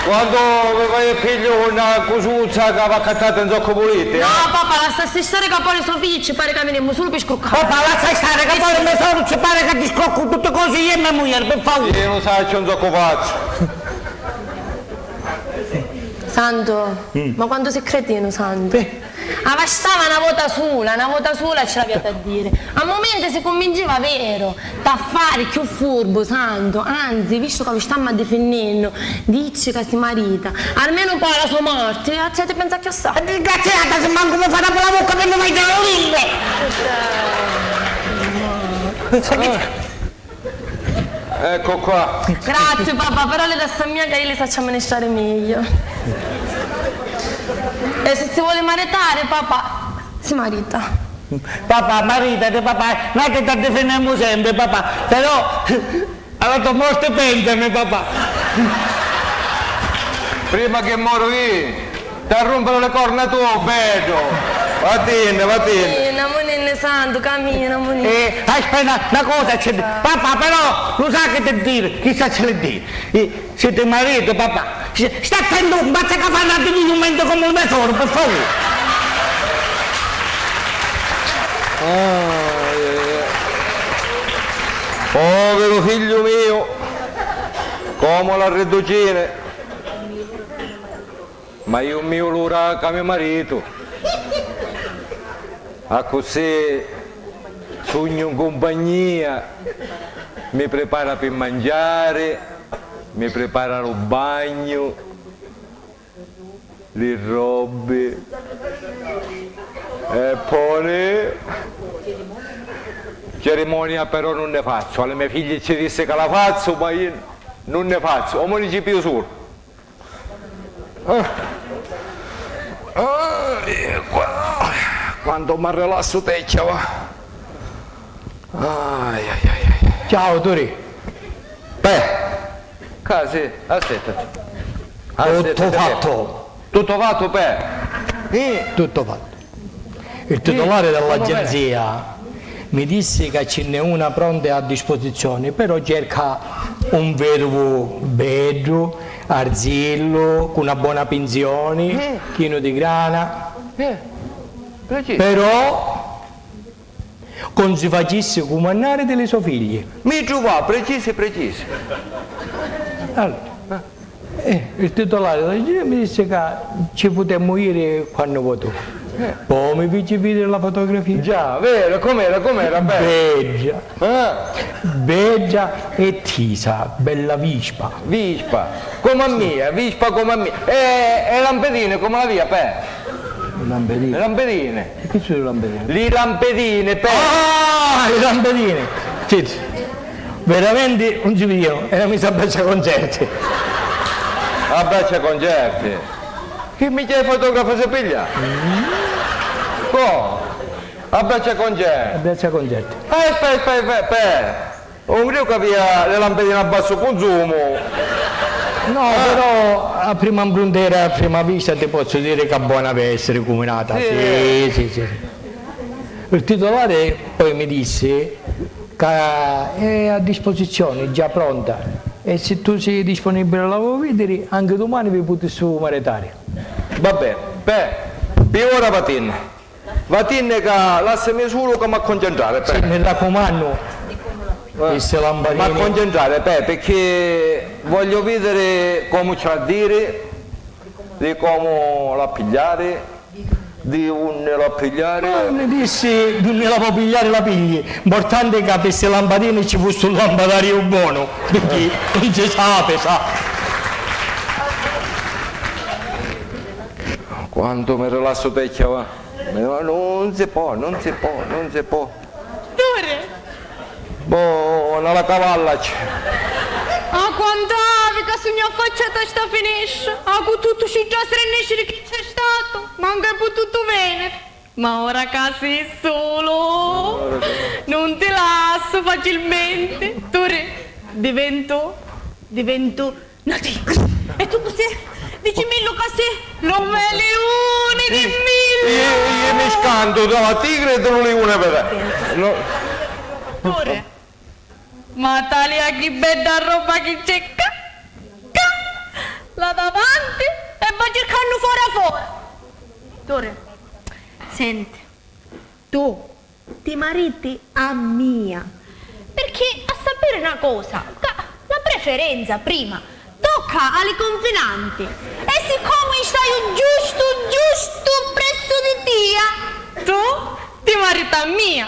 Quando vi vai a pigliare una cusuzza che va accattata in zocco pulito, eh? No, papà, lascia stare che poi le sue figlie ci pare che veniamo solo per scroccare. Papà, lascia stare che poi le sue ci pare che ti scrocco tutte cose io e mia moglie, per favore. Io non so, c'è un zocco pazzo. Santo, ma quantu si cretinu, Santo? Avastava na vota sula, na vota sula ci l'avia da dire. A mumenti si cunvinciva veru, t'ha fari chiù furbu, Santo, anzi, vistu ca lu stammu addifinnennu, dicci ca si marita, almenu poi a la so morti, ci hati pensà chiossai. Disgraziata, si mancu mi fa dappu la vucca, mi vai da limbe! Ecco qua. Grazie papà, però li lassa mia ca io li sacciu amministrare meglio. E se si vuole maritare, papà, si marita. Papà, maritati, papà, noi ti difendiamo sempre, papà, però alla tua morte pensami, papà. Prima che moro io, t'arrumpero le corna tu, beddu! Vatinni, vatinni! Camina, munini santu, camina, munini. Eh, aspetta, una cosa c'è. Papà, però, lo sai che ti dire? Chissà ce le dire. Eh, siete marito, papà. Sta attento, basta che fanno a diminuimento come un tesoro, per favore. Ah, eh, eh. Povero figlio mio, come la riducine. Ma iu mi ulura ca me maritu. Accussì sugnu in cumpagnia, mi pripara pi mangiari, mi pripara lu bagnu, li robbi. E poi cerimonia però nun ne fazzu. A li me figli ci dissi ca la fazzu, ma iu nun ne fazzu. O mo ni ci piu sulu. Ah. Ah, e qua-, quanto mi rilassu tecchia, va. Ai, ai, ai, ai. Ciao, Turi. Pè. Ca sì, aspetta. Tutto fatto. Tutto fatto, pè. Eh. Tutto fatto. Il titolare dell'agenzia mi dissi ca ci nn'è una pronta a disposizioni, però cerca un veduvu beddu, arzillu, cu na bona pinzioni, chinu di grana. Però, con si facissi cumannari di li so figli. Mi truvà precisi, precisi. Allora. Eh, il titolare dell'agenzia mi disse ca ci putemmu iri quannu vo' tu. Poi mi fici vidiri la fotografia. Già, vero, com'era, com'era, bella. Bedda. Ah. Bedda e tisa, bella vispa. Vispa, come a mia, vispa come a mia. E, e lampedine come la via, pè? Lampedine. Lampedine. E chi sono i lampedini? Li lampedini, pe- Ah, i lampedini! Sì, sì. Veramente non si vedevano, era messa a braccia concerti. A braccia concerti? Che mica il fotografo si piglia? Co? Abbraccia Concè! Abbraccia Concè. Spè, spè, spè, spè, spè! Un criu ca avia li lampadini a bassu cunsumu! No, però a prima mpruntera, a prima vista ti pozzu diri ca bona havi essiri cuminata. Sì, sì, sì, sì. Il titolare poi mi dissi ca è a disposizioni, già pronta, e si tu si disponibili la voi vidiri, anche dumani vi putissi maritari. Va bè, pè, pi ora vatinni. Vatinni ca lassami sulu ca m'ha concentrari, pè. Sì, mi racumannu, eh, sti lampadini. M'ha concentrari, pè, picchì voglio vidiri comu ci ha diri, di comu l'ha pigliari, di unni l'ha pigliari. Ma unni dissi d'unni la po pigliari la pigli, mpurtanti ca pi sti lampadini ci fussi un lampadariu bonu, picchì, eh, non si sapi, sa. Quantu mi rilassu tecchia, va. Ma nun si pò, nun si pò, nun si pò. Duri? Bona la cavalla c'è. A quant'havi ca sugnu affacciata a sta finestra, a cu tuttu sti giastri nesciri chi c'è statu, mancu hai pututu veniri. Ma ora ca si sulu, ora ca nun ti lassu facilmenti. Duri, diventu, diventu Na tigri! E tu cu si? Dicimillu ca si lu me liuni di millu! Io, io mi scantu tra la tigre e tra lu liuni, però. No. Pure. Ma talia chi bedda roba chi c'è ccà! Ccà! La davanti e va circannu fora fora! Tore, senti, tu ti mariti a mia. Pirchì a sapiri na cosa, ca la preferenza prima tocca a li cunfinanti, e siccomu i staiu giustu giustu pressu di tia. Tu ti mariti a mia.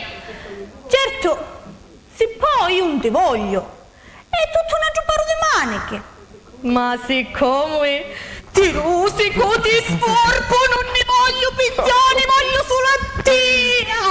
Certu, si po iu un ti vogliu, è tuttu un atru paru di manichi. Ma siccomu è tirusicu ti spurpu, nun ni vogliu pizzoni, vogliu sulu a tia!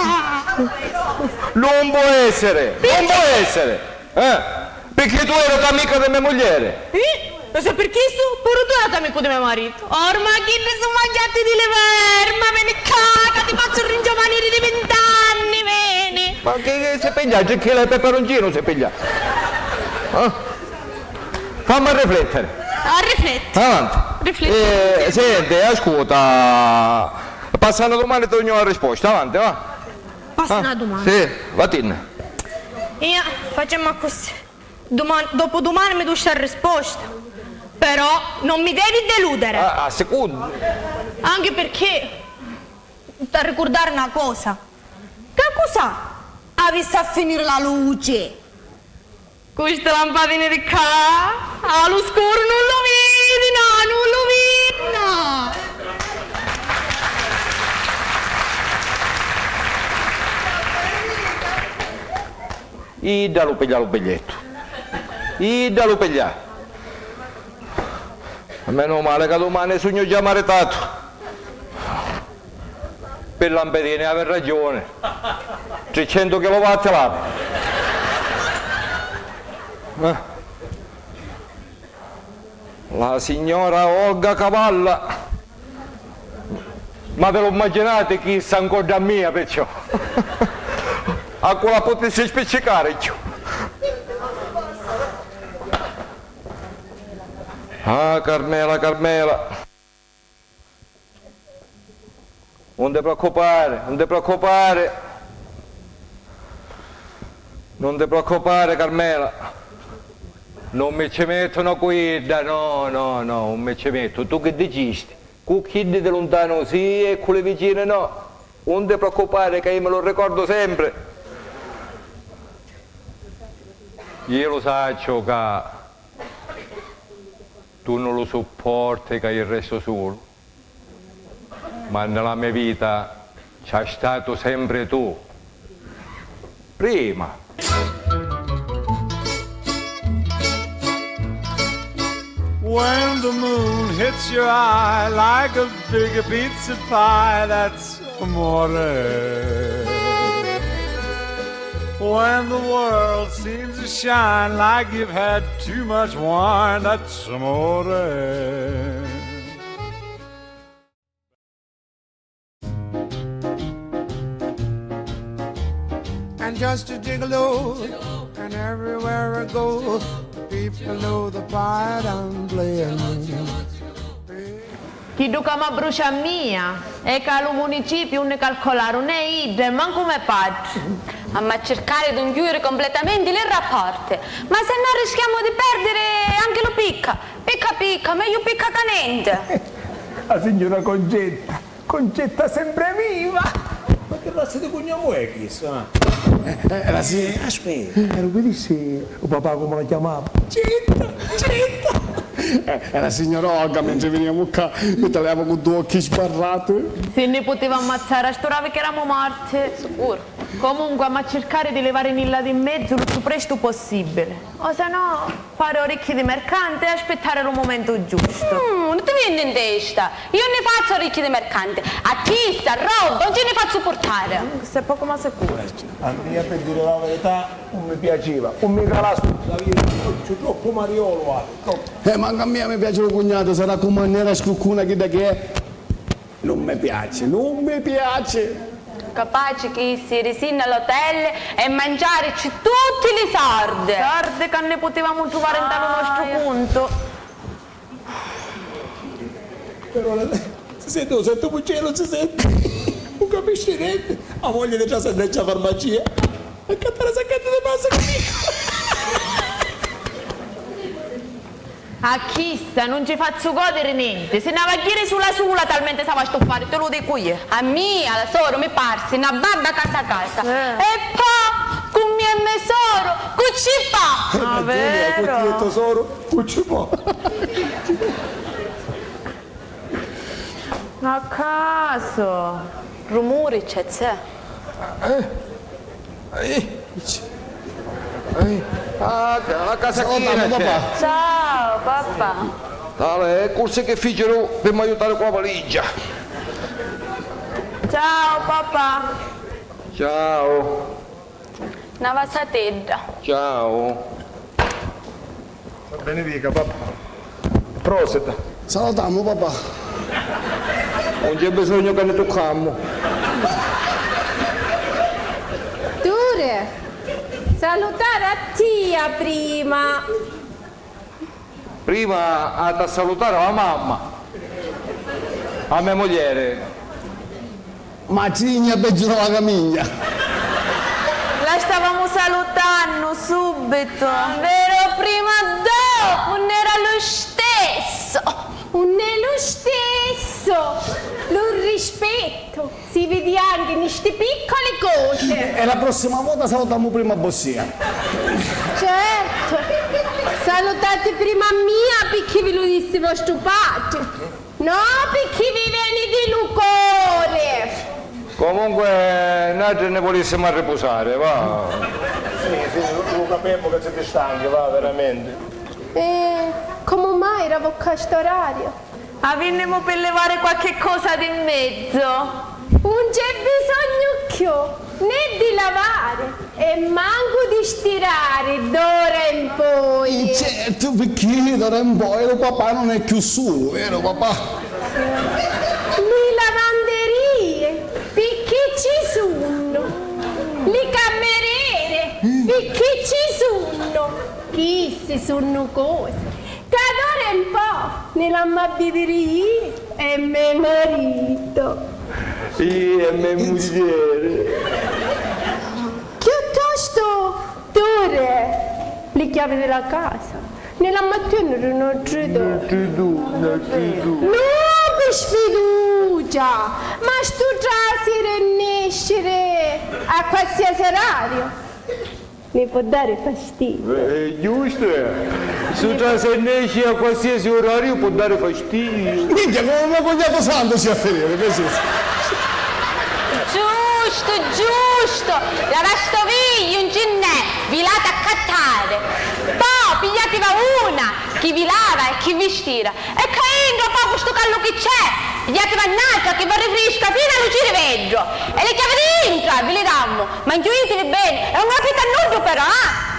Non può essere, non può essere, eh? Picchì tu eri amica di me mugliere. Eh? Lo sai pirchì su? Puru tu eri amicu di me maritu. Ormai chiddi su mangiati di li verma, veni ccà, ca ti fazzu ringiovaniri di vint'anni, veni! Ma chi, chi si piglia? Chi l'è peperoncinu si piglia? Eh? Fammi riflettere. Ah, rifletti. Avanti. Rifletti. Eh, senti, ascolta, passando domani ti dugnu la risposta, avanti, va. Passa una domanda. Sì, vatinni. Io, facciamo così. Domani, dopodomani mi dai sta risposta. Però non mi devi deludere. Ah, a seconda. Anche perché, t'ha ricurdari na cosa. Ca cosa? Avissi a finiri la luci. Cu sti lampadini di ccà, a lu scuru nun lu vidi, no, nun lu vidi, no! Idda lu piglia lu bigliettu. Idda lu piglia. Menu mali ca dumani sugnu già maritatu. Pi lampadini havi ragiuni. Tricentu chilovatti l'havi. Eh. La signora Olga Cavalla. Ma vi lu mmaginati chi sta ncoddu a mia, perciò? A cu la putissi spiccicari cchiù? Ah, Carmela, Carmela. Nun ti preoccupari, nun ti preoccupari. Nun ti preoccupari, Carmela. Non mi ci mettono cu idda, no, no, no, non mi ci metto. Tu che dicisti? Cu chiddi di luntanu sì e cu li vicini no. Nun ti preoccupari ca io mi lu ricordo sempre. Io lu sacciu ca tu non lu supporti ca io resto solo. Ma nella mia vita c'hai statu sempre tu. Prima. When the moon hits your eye like a big pizza pie, that's amore. When the world seems to shine like you've had too much wine, that's amore. I'm just a gigolo, and everywhere I go, the people know the part I'm playing. Chiddu ca m'abbrucia a mia è ca lu municipiu nun ni calcolaru né idda e mancu me patri. Amma circari d'un chiudiri completamenti li rapporti, ma se no rischiamu di perdiri anchi lu picca. Picca picca, megliu picca ca nenti. La signora Concetta. Concetta sempre viva! Ma che razza di cugnomu è chistu, ah? Eh, eh, era si-, eh, aspetta. Eh, lu vidissi u papà comu la chiamava? Citta! Citta! Eh, era signora Olga, mentri viniamu ccà, mi taliava cu dui occhi sbarrati. Si nni putiva ammazzari, a st'ura vi ch'eramu morti. Sicuru. Comunque, amma circari di livarinilla di mezzu lu cchiù prestu possibili. O se no, fari orecchi di mercante e aspittari lu mumentu giustu. Mm, nun ti veni in testa? Io nni fazzu orecchi di mercante. A chista roba nun ci nni fazzu purtari. Mm, questo è poco ma sicuro. A mia, per dire la verità, nun mi piaceva. Nun mi cala su la via, troppu mariolu, guarda, troppu. Eh, mancu a mia mi piaci lu cugnatu, sarà comu a nera scuccuna chidda che è. Nun mi piaci, nun mi piaci! Capaci chi issi risinna l'hotel e manciarici tutti li sordi! Sordi ca nni putivamu truvari nta lu nostru cuntu. Però la, si senti, lu senti, u muccellu si senti, nun capisci nenti, a moglia di trasennecci a farmacia, accattari saccati di pasta cu A chista nun ci fazzu godiri nenti, si nn'ava a jiri sula sula, talmenti s'ava a stuppari, ti lu dicu iu. A mia la soru mi parsi na badda casa casa. Eh. E po' cu mia e me soru cu ci fa? Ah, Giulia, cu veru? Tia e to soru cu ci fa? A casu. Rumuri c'è, zè. Eh? Eh, eh, a, a casa china c'è. Ciao, papà. Tale, e cursi chi ficiru pi m'aiutari cu la valigia. Ciao, papà. Ciao. Na vasatedda. Ciao. Benedica, papà. Prosit. Salutamu, papà. Nun c'è bisognu ca ni tuccammu. Turi, salutari a tia prima. Prima ha da salutari la mamma, a me muglieri. Matrigna peggiu di la camigna. La stavamu salutannu subitu. Veru, prima dopu, nun era lu stesso. Nun è lu stesso. Lu rispettu si vidi anchi ni sti piccoli cosi. E, e la prossima vota salutamu prima vossia. Certo. Salutati prima a mia picchì vi lu dissi vostru patri. No, picchì vi veni di lu cori! Comunque, natri ni vulissimu arripusari, va. Sì, sì, lu, lu capemu ca siti stanchi, va, veramenti. E comu mai era vocca stu orariu? Avinnimu pi livari qualchi cosa di mezzu. Un c'è bisognu cchiù né di lavari e mancu di stirari d'ora in poi. Certu, picchì d'ora in poi lu papà nun è cchiù sulu, veru, papà? Li lavanderii, picchì ci sunnu? Li cammereri, picchì ci sunnu? Chissi sunnu cosi ca d'ora in po' ni l'amma vidiri iu e me marito. Iu e me muglieri. Chiuttostu, Turi, li chiavi di la casa ni l'amma tieniri nuatri dui. Nuatri dui, nuatri dui. No, pi sfiducia, ma stu trasiri e nesciri a qualsiasi orariu. Mi po' dari fastidiu. Eh, è giustu, eh. Su trasi e nesci a qualsiasi orariu po' dari fastidiu. Minchia, comu me cugnato Santu si a finiri, che si. Giustu, giustu. La vastovigliu un ci nn'è, vi l'ati accattari. Po' pigliativa una chi vi lava e chi vi stira. E ccà intra, po' cu stu callu chi c'è, pigliativa n'atra chi v'arrifrisca finu a lu ciriveddu. E li chiavi di intra vi li dammu, ma nchiuitivi beni e un apiti a nuddu però, ah!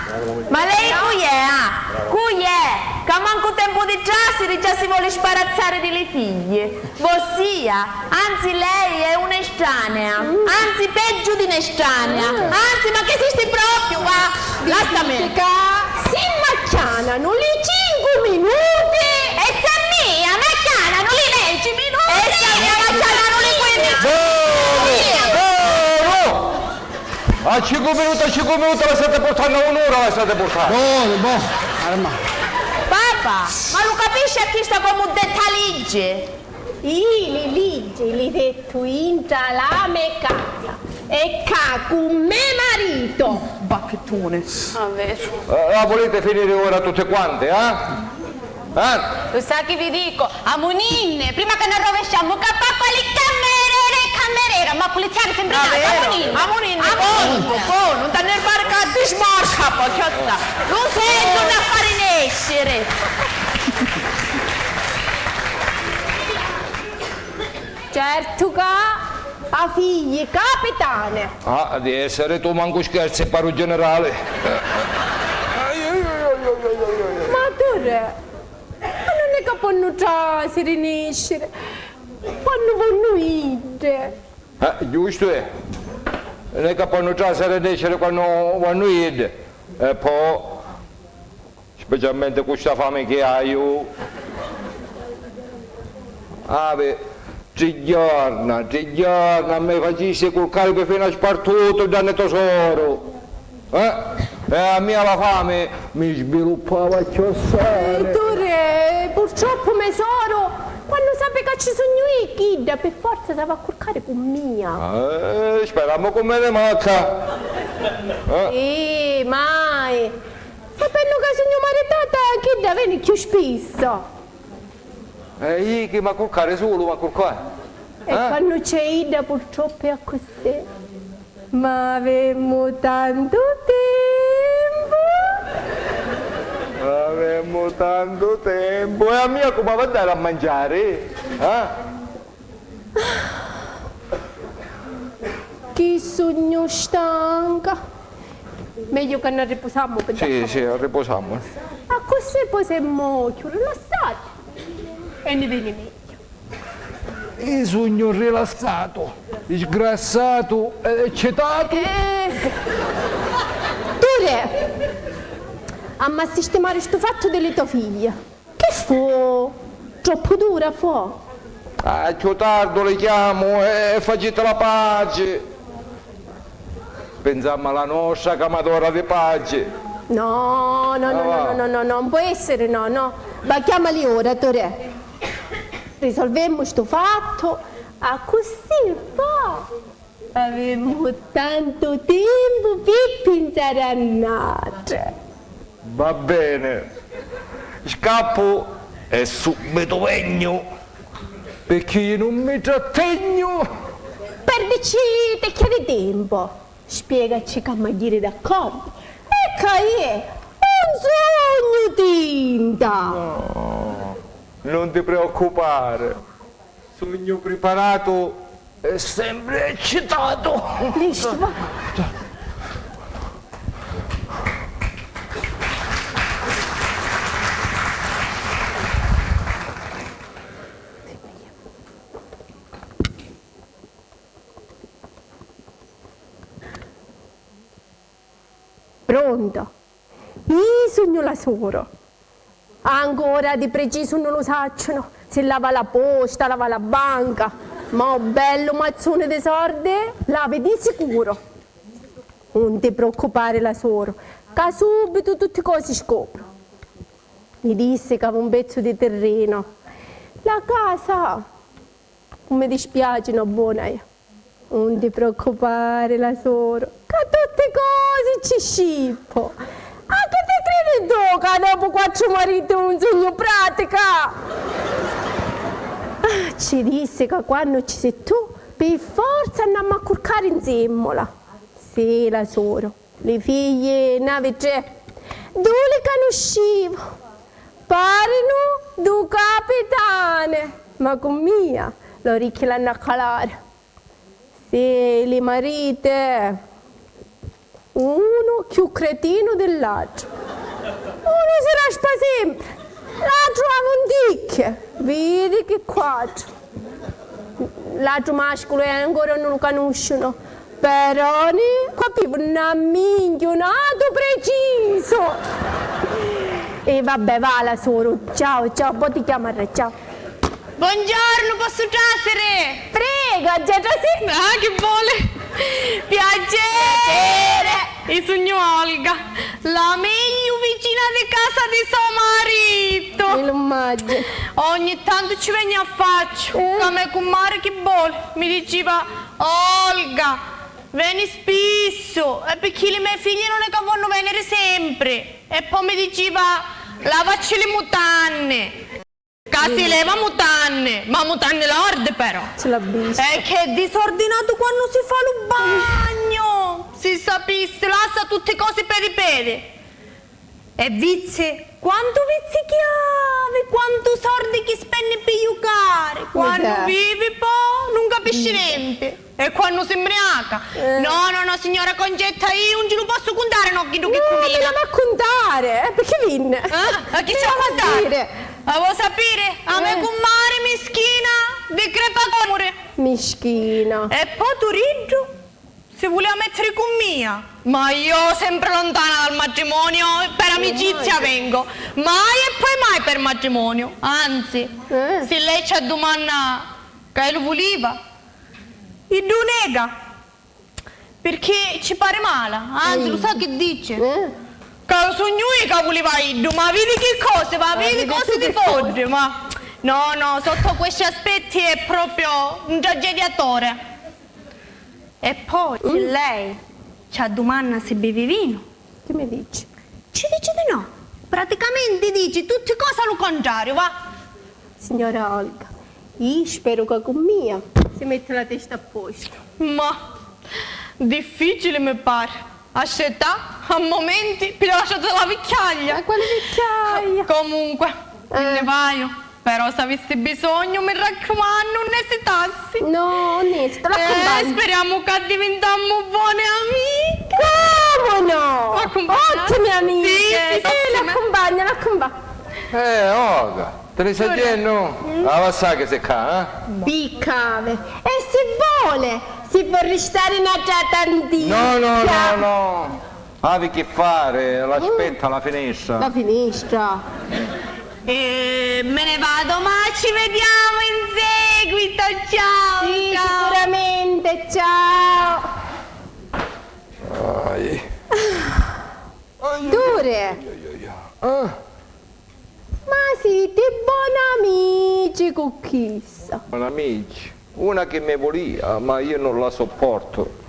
Ma lei cu è, ah? Cu è? Ca mancu tempu di trasiri già si voli sparazzari di li figli. Vossia, anzi lei è un'estranea, anzi peggiu di È strana. Anzi, ma chi esisti propriu, va, lassami. Significa, si m'acchiananu li cincu minuti. E si a mia m'acchiananu li deci minuti. E si a mia m'acchiananu li quinnici minuti. Bonu, bonu. A cincu minuti, a cincu minuti la state purtannu, a un'ura la state purtannu. Bonu, bonu. Arma. Papà, ma lu capisci a chista comu detta liggi? Ii li liggi li dettu intra la me casa e ccà cu me marito! Bacchettone. Ah, veru. Eh, la vuliti finiri ora tutti quanti, eh? Eh? Lu sa chi vi dicu? Amuninni, prima ca n'arrovesciamu, ca pà quali cammerera e cammerera, ma puliziari sempri nati, amuninni. Amuninni, bonu, bonu, nun t'annervari ca ti smorca, po' chiotta. Lu sentu, n'affari nesciri. Certu ca a figli capitani. Ah, di essiri tu mancu scherzi, paru generali. Ma tu re, ma nun è ca ponnu trasiri, nisciri, quannu vonnu iddi. Eh, giustu è. Nun è ca ponnu trasiri e nisciri quannu vonnu iddi. E po'. Specialmenti cu sta fami chi haiu. Avi, tri jorna, tri jorna mi facisti curcari pi fina spartutu danni to soru. Eh? E a mia la fami mi sbiluppava cchiossai. Eh, Tore, purtroppu me soru, quannu sapi ca ci sugnu io, chidda pi forza s'avi a curcari cu mia. Eh, speramu cu meni macca. Eh? Eh, mai. Sapennu ca sugnu maritata, chidda veni cchiù spissu. E io chi m'ha curcari sulu, m'ha curcari. E quannu c'è idda, purtroppu è accussì. Ma avemu tantu tempu. Avemu tantu tempu. E a mia comu avi a dari a manciari? Eh? Chi sugnu stanca. Megghiu ca n'arripusamu, pi... Sì, sì, arripusamu. Accussì po' semu cchiù rilassati e ni veni megghiu. Io sugnu rilassatu, sgrassatu e eccitatu. Eh, Tore, amma sistimari stu fattu di li to figli. Chi fu? Troppu dura fu? Ah, cchiù tardu li chiamu e, e faciti la paci. Pinsamu a la nostra camadora di paci. No, no, no, no, no, no, non può essere, no, no. Va, chiamali ora, Tore. Risolvemu stu fattu, accussì va. Avemu tantu tempu pi pinsari a n'atra. Va beni. Scappu e subbitu vegnu, picchì io nun mi trattegnu. Perdici tecchia di tempu. Spiegaci ca m'ha jiri d'accordu. E ca è un sognu tinta. No, nun ti preoccupari. Sugnu priparatu e sempri eccitatu. Listu, va. Pronto? Io sugnu la soro. Ancora di precisu nun lu sacciu, no. Si lava la posta, lava la banca, ma un bellu mazzuni di sordi l'avi di sicuru. Nun ti preoccupari, la soro, ca subbitu tutti cosi scopru. Mi dissi ca avi un pezzu di tirrinu. La casa. Nun mi dispiaci, no, bona è. Nun ti preoccupari, la soro, ca tutti cosi ci scippu. A chi ti cridi tu ca dopu quattru mariti nun sugnu pratica? Ah, ci dissi ca quannu ci si tu, pi forza annammu a curcari nzemmula. Sì, la soro, li figli n'avi tre. Du li canuscivu. Parinu du capitani, ma cu mia l'oricchi l'hannu a calari. Sì, li mariti, unu cchiù cretinu di l'atru. Unu si raspa sempri, l'atru avi un ticchia, vidi chi quatru. L'atru masculu e ancora nun lu canusciunu. Peroni, capivu na minchiunatu precisu. E vabbè, va la soru, ciao, ciao, po' ti chiamarà, ciao. Buongiorno, posso trasere? Prego, già trasì. Ah, chi vuole? Piacere. Piacere. Io sugnu Olga, la megliu vicina di casa di so marito. Mi lo immagino. Ogni tanto ci vegnu a facciu, eh, ca me cummari chi vuole, mi diceva: Olga, veni spissu, è picchì li me figli non è ca vonnu veniri sempri. E po' mi diceva: lavacci li mutanni. Ca si leva mutanni, ma mutanni lordi però. Ce l'ha visto. E che disordinatu quannu si fa lu bagnu! Si sapissi, lassa tutti cosi pedi pedi. E vizi, quantu vizi chi havi, quantu sordi chi spenni pi jucari, quannu vivi po' nun capisci nenti. E quannu si mbriaca? Eh. No, no, no, signora Concetta, io non ci lu posso contare, no, chiddu chi cumbina. No, mi l'ha a contare, eh, perché vinne? Eh? E chi ci ha a contare? A vuoi sapere? A me cummari mischina di crepacomuri. Mischina. E po' turiddu si vulia mettere con mia. Ma io sempre lontana dal matrimonio per amicizia vengo. Mai e poi mai per matrimonio. Anzi, se lei ci addumanna ca lu vuliva, iddu nega, pirchì ci pari mala, anzi, lu sa chi dici? Eh? Ca sugnu io ca vuliva iddu, ma vidi chi cosi, ma vidi cosi di foddi, ma no, no, sotto questi aspetti è proprio un tragediatore. E poi, se lei ci addumanna si bivi vinu, chi mi dici? Ci dici di no. Praticamenti dici tutti cosi a lu contrariu, va. Signora Olga, io spero ca cu mia si mette la testa a posto. Ma difficili mi pare. A scetà, a momenti, pi lasciata la vicchiaglia. Ma quale vicchiaglia? Comunque, mi ne vaiu. Però s'avissi bisognu, mi raccumannu, nun esitassi. No, nesito, l'accumpagnu. Eh, speriamo che diventiamo buone amiche. Come no? Ottime amiche. Sì, sì, sì, l'accumpagnu, l'accumpagnu. Eh, Olga, ti ne stai dicendo? Avanza che sei qua, eh? Piccave. E si vuole, si può restare un'altra tantina. No, no, no, no. Havi chi fari, l'aspetta a la finestra. La finestra. E me ne vado, ma ci vediamo in seguito. Ciao. Sì, ciao. Sicuramente, ciao. Ai. Ai, ai, Dure. Ai, ai, ai. Ah. Ma siti boni amici cu chissa? Boni amici? Una chi mi vulia, ma io non la sopporto.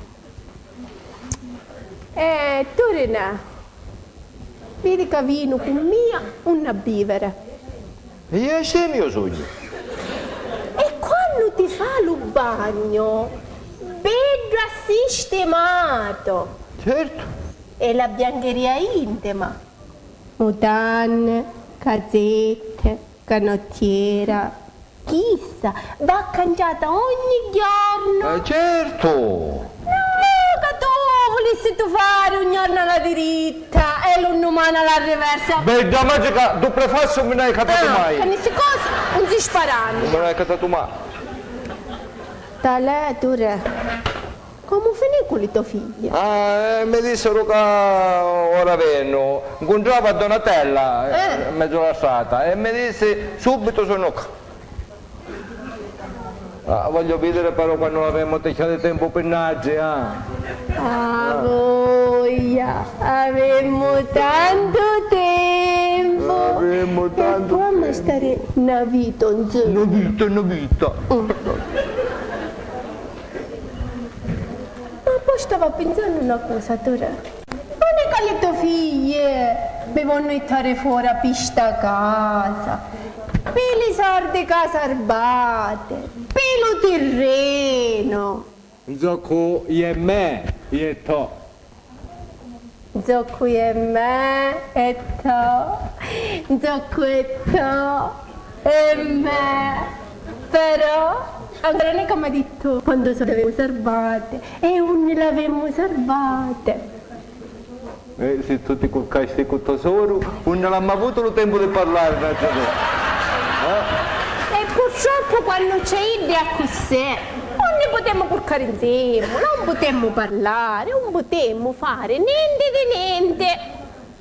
Eh, Turinè, vidi ca vinu cu mia unni a bivere. Io scemio sugnu. E quannu ti fa lu bagnu, beddu assistimato. Certo. E la biancheria intima. Mutanni, cazzette, canottiera, chissa va cangiata ogni giorno. Eh, certo! No, ca tu vulissitu fari un giorno a la diritta e lu nnumani a la riversa. Bedda magica, dupre falsu mi n'hai catatu mai. Ca ni si cosa, un si sparannu. Mi n'hai catatu mai. Talè, Ture. Comu finì cu li to figli? Ah, eh, mi dissero ca ora vennu. Ncuntrava a Donatella, eh, in mezzo alla strada e mi dissi subito sono qua. Ah, voglio vedere però quando avemo tecchia di tempo per naggio, ah. Ah, voglia, avemmo tanto tempo. Avemmo tanto tempo. E può stare una vita, insomma. Una vita, una vita. Mm. Ma poi stava pensando una cosa, Tura. Non è che le tue figlie mi vonno ittare fuori pi sta casa, pi li sordi ca sarbate, pi lu tirreno. Nzoccu iè me, iè to. Nzoccu iè me e to, nzoccu iè to e me. Però, ancora non è che mi ha detto quanto so l'avemo salvate e unni l'avemo salvate. Eh, si tu ti curcasti cu to soru, unni l'amma avuto lu tempu di parlare, n'altra cosa. Eh? E purtroppu quannu c'è iddi accussì, unni Non putemu curcari nzemu, non putemu parlari, non putemu fari nenti di nenti.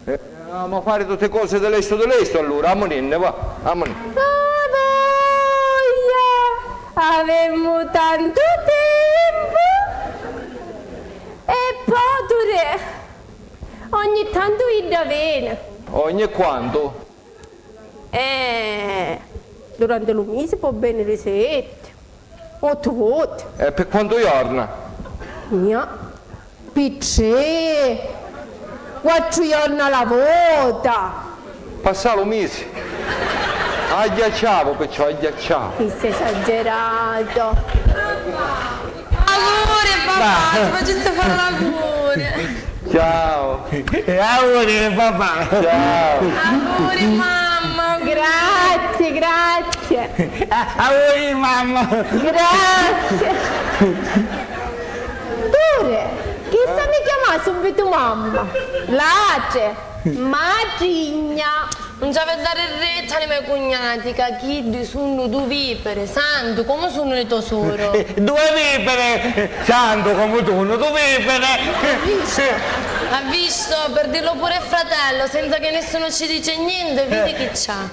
Eh, avemu a fari tutti cosi di lestu di lestu, allura, amuninni, va, amuninni. Ah, voglia! Avemu tantu tempu! E po' tu re, ogni tantu idda veni. Ogni quantu? Eh, durante lu misi pò veniri setti, ottu voti. E pi quantu jorna? Gna, pi tri, quattru jorna a la vota. Passà lu misi. Agghiacciavu, perciò agghiacciavu. Chistu è esagerato. Auguri, papà, ci faciste fare l'auguri. Ciao. E auguri, papà. Ciao. Auguri, mamma. Grazie, grazie. A-, auguri, mamma. Grazie. Pure, chi sta mi chiamà subito mamma? L'altre, matrigna. Non ci avete dare retta ai me cugnati, ca chiddi sunnu du vipere, santu, comu sunnu li to soro. Eh, due vipere, santu, comu sunnu du vipere. Ha visto? Ha visto? Per dirlo pure a fratello, senza che nessuno ci dice niente, vedi chi c'ha.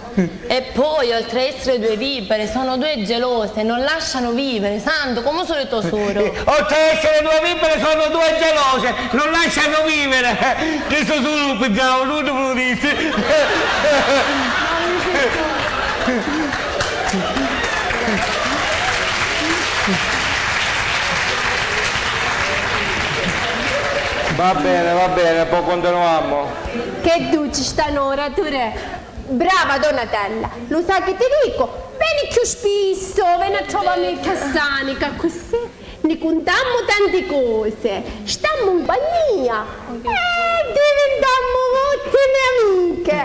E poi, oltre a essere due vipere, sono due gelose, non lasciano vivere, santu, comu sulu to soro. Eh, oltre a essere due vipere, sono due gelose, non lasciano vivere. Chistu sulu pigghiau, nun ti lu dissi. Va bene, va bene, po' continuammo. Che duci sta nora, tu re. Brava Donatella, lu sai chi ti dico? Veni cchiù spisso, veni a trovami ccà, ca accussì ni cuntammu tanti cosi, stammu 'n cumpagnia e divintammu ottime amiche.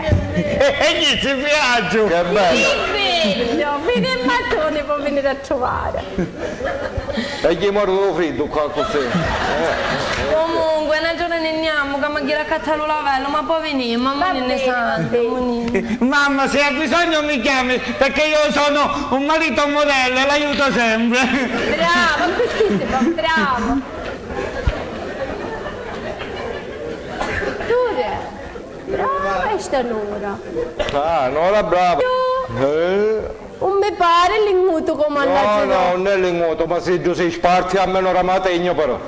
E chi si viaggiu! Che bello! Che bello! Veni e Matone può venire a trovare. E chi mori lu friddu ccà accussì? Comunque, na giorna ni nn'ammu, ca m'ha ghiri accattà lu lavellu, ma po' vinimmu, amuninni, santu, amuninni. Mamma, se hai bisogno mi chiami, perché io sono un marito modello e l'aiuto sempre. Bravo, accussì si fa, bravo. Pure, brava sta nora. Ah, nora brava. Eh. Un mi pari lingutu comu a l'atri. No, no, nun è lingutu, ma siddu si sparti a menu ra mategnu però.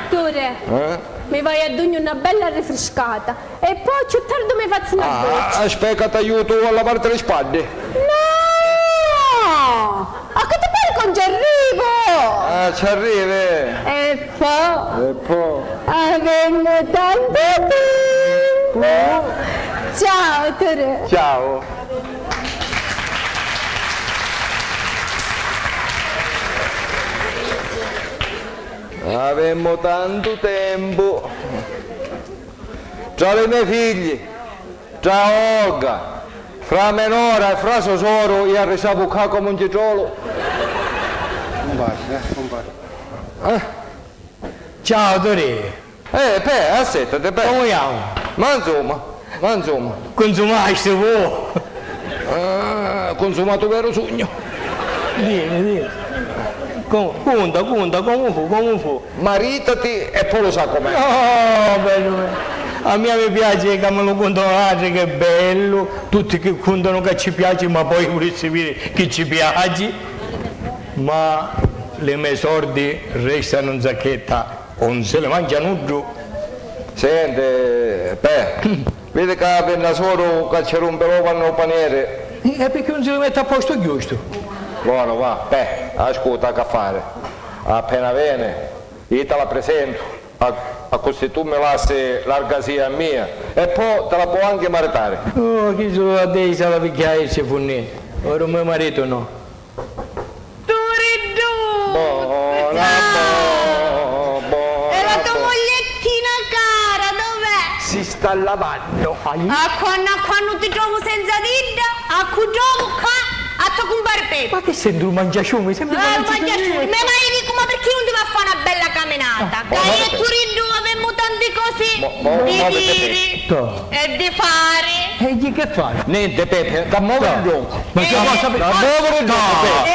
Tore, eh? Mi vai a dugnu na bella rifriscata e po' cchiù tardu mi fazzu na doccia. Ah, aspetta ca t'aiutu a lavarti li spaddi. No! A chi ti pari ca nun ci arrivu? Ah, ci arrivi? E po'? E po'? Avemu tantu tempu. Ciao, Tore. Ciao. Avemu tantu tempu. Tra li me figli, tra Olga, fra me nora e fra so soru, io arrisavu ccà comu un citrolu. Cumpari, eh, cumpari. Eh? Ciao, Tore. Eh, Pè, assettati, Pè. Comu jamu? Ma insomma, ma insomma. Cunsumasti, fu? Eh, cunsumatu veru sugnu. Dimi, dimi. Comu, cunta, cunta, comu fu, comu fu? Maritati e po' lu sa com'è. Oh, bellu, bellu. A mia mi piaci ca mi lu cuntanu l'atri, ch'è bellu. Tutti chi cuntanu ca ci piaci, ma poi vulissi viri chi ci piaci. Ma li me sordi restanu 'n sacchetta, 'un si li mancia nuddu. Senti, Pè, vidi ca vinni a soru ca ci rumpi l'ova nno panieri. E picchì 'un si li metti a postu giustu? Bonu, va, Pè, ascuta, c'ha fari. Appena veni, io ti la prisentu. A-, accussì tu mi lassi l'argasia a mia e po' ti la po' anchi maritari. Oh, chi sulu a Dei sa la picchia e ci fu nenti. Ora u me maritu no. Turiddu! Bona, bo-, bona, e la to bo-, mugliettina cara, dov'è? Si sta lavannu. A quannu, a quannu ti trovu senza d'idda, a cu trovu ccà? A to cumpari Pepi. Ma chi senti lu mangiaciumi? Sempri mangiaciumi. Me mai dicu, ma pirchì nun ti va a fa na bella caminata? Ca io e Turiddu avemu tanti cosi di diri e di fari. E di che fari? Nenti, Pepi, ca movi un giocu. Ma chi vuoi sapere? Ca movi un giocu, Pepi.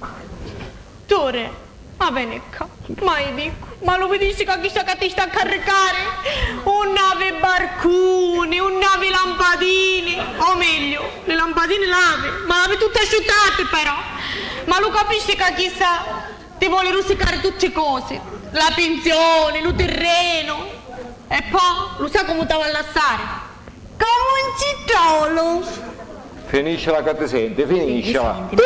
Tore, ma veni ccà, ma io dicu, ma lu vidisti ca chista ca ti sta a carricari? Unni havi barcuni, unni havi lampadini, o megliu, li lampadini l'havi, ma l'havi tutti asciuttati però, ma lu capisci ca chista ti voli rusicari tutti cosi, la pinzioni, lu tirrenu, e po' lu sa comu t'havi a lassari? Comu un citrolu! Finiscila ca ti senti, finiscila. Turi!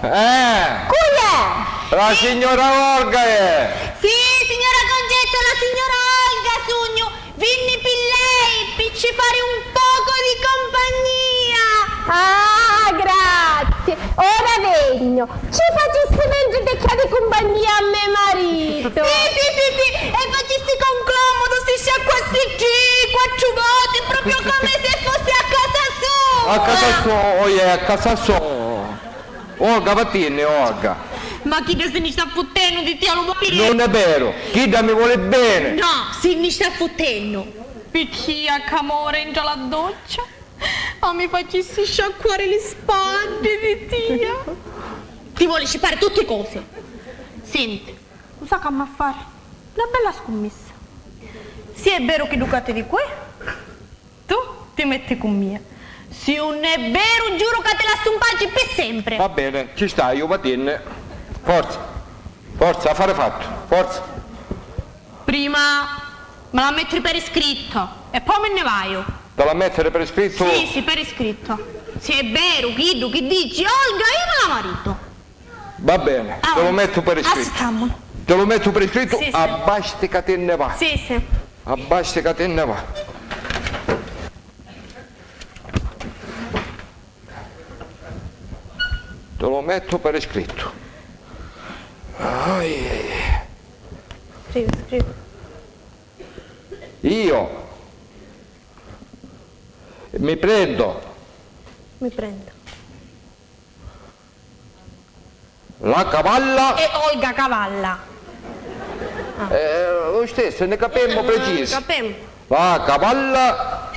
Eh! Cu è? La signora Olga è! Sì, signora Concetta, la signora Olga sugnu! Vinni pi lei, pi ci fari un poco di compagnia! Ah, grazie! Ora vegnu! Ci facissi mentri ti chiavi cumpagnia a me marito! Sì, sì, sì, sì! E facissi con comodo, si sciacquassi tri, quattru voti, proprio come se fosse a casa sua! A casa sua, oiè, a casa sua! Olga, vatinni, Olga! Ma chidda si nni sta futtennu di tia, lu voli? Non è vero, chidda mi voli bene! No, si nni sta futtennu! Picchì a camora intra la doccia? Ma mi facissi sciacquari li spaddi di tia! Ti voli scippari tutti cosi! Senti, lu sa c'amma fari? Na bella scummissa. Si è veru chiddu ca ti dicu, eh? Tu ti metti cu mia. Si 'un è veru, giuru ca ti lassu 'n paci pi sempri. Va bene, ci staiu, vatinni. Forza, forza, affari fattu, forza. Prima mi l'ha mettiri per iscritto e poi mi nni vaiu. Ti l'ha mettiri per iscritto? Sì, sì, per iscritto. Si è veru chiddu chi dici Olga, io mi la maritu. Va bene, te lo metto per iscritto. Te lo metto per iscritto, abbasti ca ti nni va. Sì, sì. Abbasti ca ti nni va. Te lo metto per iscritto. Ai, ai, ai. Scrivi, scrivi. Io mi prendo. Mi prendo. La cavalla. E Olga Cavalla. Eh, lo stesso, ne capemmo preciso. Capemmo. La cavalla.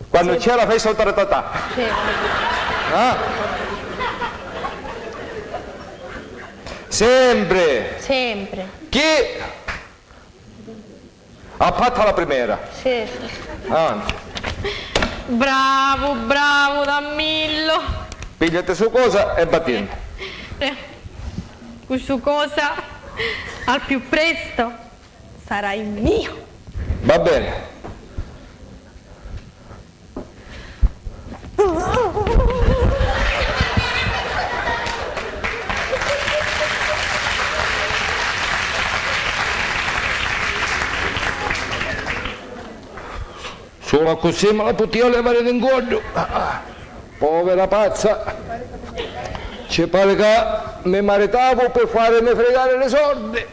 Quando c'è la festa o taratata. Sì. Eh? Sempre. Sempre. Chi ha fatto la primera? Sì, sì. Avanti. Bravu, bravu, dammillo. Pigliati su cosa e battinni. Eh, cu su cosa al più presto sarai mio. Va bene. Sulu accussì mi la putìa levari di 'ncoddu. Povera pazza. Ci pari ca mi maritavu pi farimi frigari li sordi.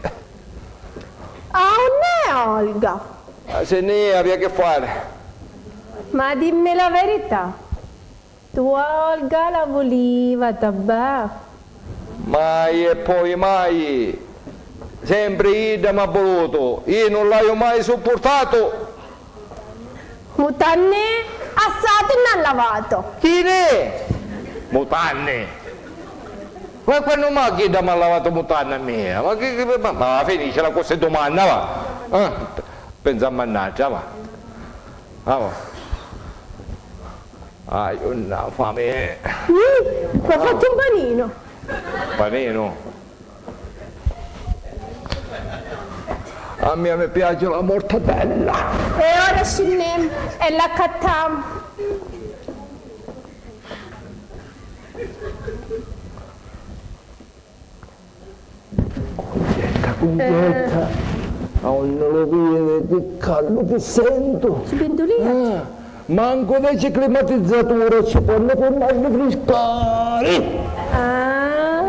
Ah, unn'è Olga? Ah, si nni avia chi fari. Ma dimmi la verità, tu a Olga la vuliva ta bè? Mai e poi mai! Sempri idda m'ha vulutu, io nun l'haiu mai suppurtatu! Mutanni assati nn'ha lavatu. Chi nni? Mutanni? Ma quannu mai chidda m'ha lavatu mutanni a mia? Ma chi, chi, ma, ma finiscila cu sti dumanni, va. Eh? Pensammu a n'atra, va. Ah, va. Haiu na fami. Ih, m'ha fattu un paninu. Paninu? A mia mi piaci la mortadella. E ora scinnemu e l'accattamu. Cuncetta, cuncetta, a unni lu vidi chi caldu chi sentu? Si pintulìa? Ah, mancu deci climatizatura ci ponnu furnari friscari! Ah,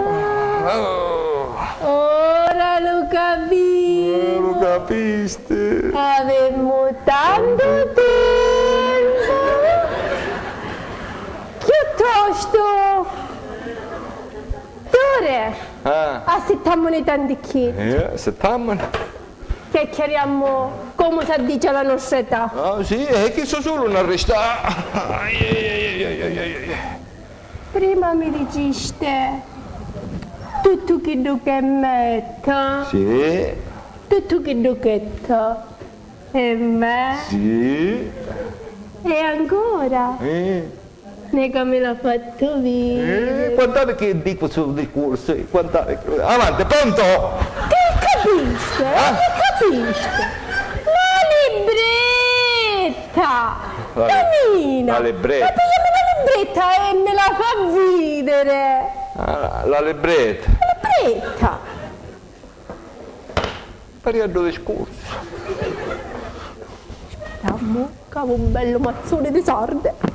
ora lu capisciu! Ora lu capisti! Avemu tantu tempu! Chiuttostu! Tore! Ah. Assittammuni tanticchietti. Eh, assittammuni. Chiacchiariammu comu s'addici a la nostra età. Ah, sì? E chi so sulu n'arresta. Ai, ai, ai. Prima mi dicisti tuttu chiddu che metto. Sì. Tuttu chiddu che to. E me. Sì. E ancora? Eh. Nega mi l'ha fattu viri. Eh, quant'anni che dicu stu discursu, eh, quant'anni che... Avanti, pronto? Che capisti? Eh? Che capisti? La libretta! La li-, Camina! La libretta. Ma pigliami la libretta e me la fa vidiri! Ah, la libretta. La libretta! Parieddu discursu. Dammu, cavu un bellu mazzuni di sarde.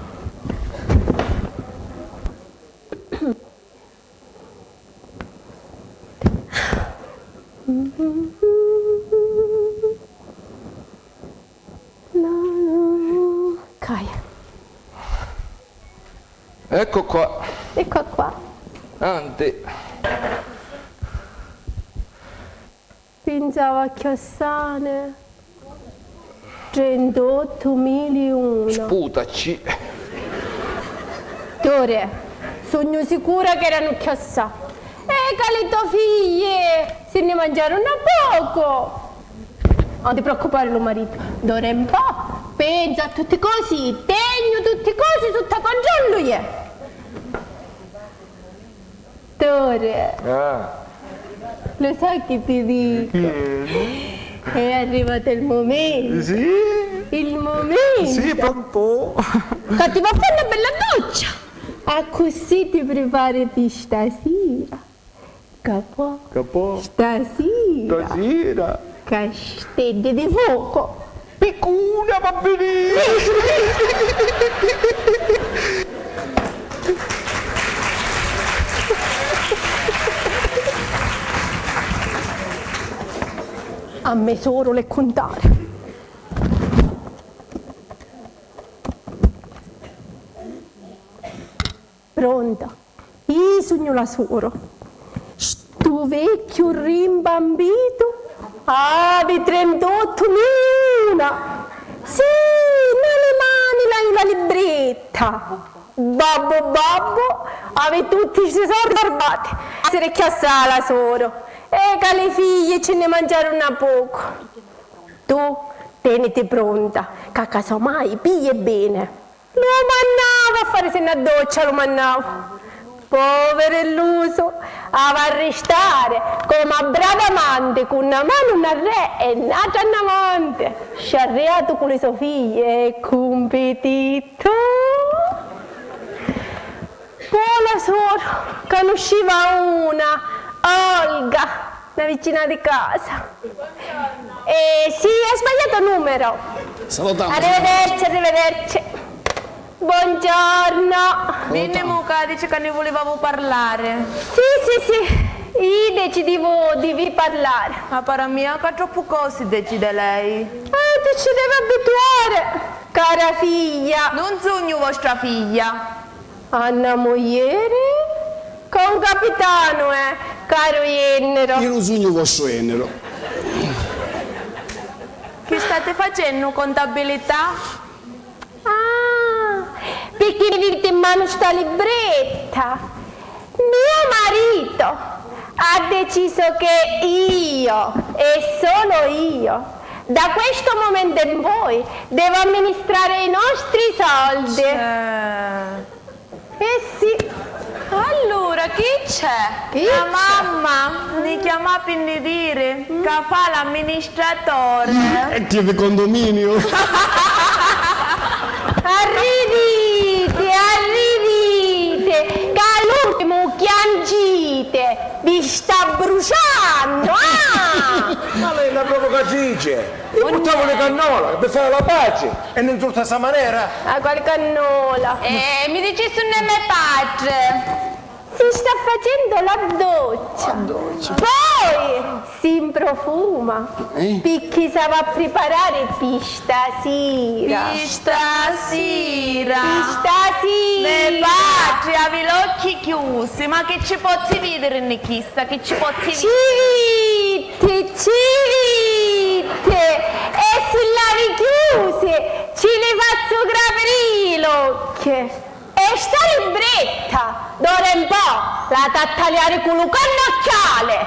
Caia. Ecco qua. Ecco qua. Avanti. Pinsava a chiossane trentottu mili una. Sputaci. Tore, sugnu sicura che eranu chiossà. E ca li to figli si nni manciaru na poco. Non ti preoccupare lu maritu. D'ora in po' pensu a tutti cosi, tegnu tutti cosi sutta controllu ie. Tore, ah, lo sai che ti dico? Chi è? È arrivato il momento. Sì? Il momento. Sì, pronto? Che ti va a fare una bella doccia. Accussì ti prepari pi stasera. Capò? Capò? Stasera. Stasera. Casteddi di fuoco. Piccuna, va benissimo. A me soro l'è cuntare. Pronta? Io sugnu la soro. Stu vecchiu rimbambitu havi trentottu mila una. Sì, nna li mani l'haiu la libretta. Babbu, babbu, havi tutti sti sordi sarbati. Essiri chiossà la soro. E ca li figli ci nni manciaru na pocu. Tu teniti pronta, ca casomai pigli e beni. Lu mannavu a farisi na doccia, lu mannavu. Poviru illusu, ava a ristari comu a bravu amanti cu na manu nnarrè e n'atra nn'avanti, sciarriatu cu li so figli e cumpitittu. Poi la soro canusciva una Olga, na vicina di casa. Eh, sì, hai sbagliato numero. Salutiamo. Arrivederci, arrivederci. Buongiorno. Vinni mu ca dici ca ni vulivavu parlari. Sì, sì, sì. Io decidivu di vi parlare. Ma pari a mia ca troppu cosi decide lei. Eh, ti ci devi abituare, cara figlia. Non sugnu vostra figlia. A na muglieri ca un capitanu è, caru jennero. Io non sugnu vostro jennero. Chi stati facennu, contabilità? Ah, picchì mi viditi in manu sta libretta? Mio marito ha deciso che io, e solo io, da questo momento in poi devo amministrare i nostri soldi. Cioè. Eh sì. Allura, chi c'è? Chi c'è? La mamma ni chiamà pi ni diri ca fa l'amministratore. E chi di condominio? Arriditi, arriditi, ca l'ultimu chiancite vi sta bruciannu, ah! Ma lei è una provocatrice! Io purtavu li cannola pi fari la paci e ni nzurta sta manera? Ah, quali cannola? Eh, mi dicisti un nome patri. Si sta facennu la doccia. La doccia. Poi si mprofuma. Eh? Picchì s'ava a priparari pi stasira. Pi stasira. Pi stasira. Me patri, avi l'occhi chiusi, ma chi ci pozzi vidiri nni chista, chi ci pozzi vidiri? Ci vitti, ci vitti! E si l'avi chiusi, ci li fazzu graprì l'occhi! E sta libretta, d'ora in po', l'hatu a taliari cu lu cannocchiali!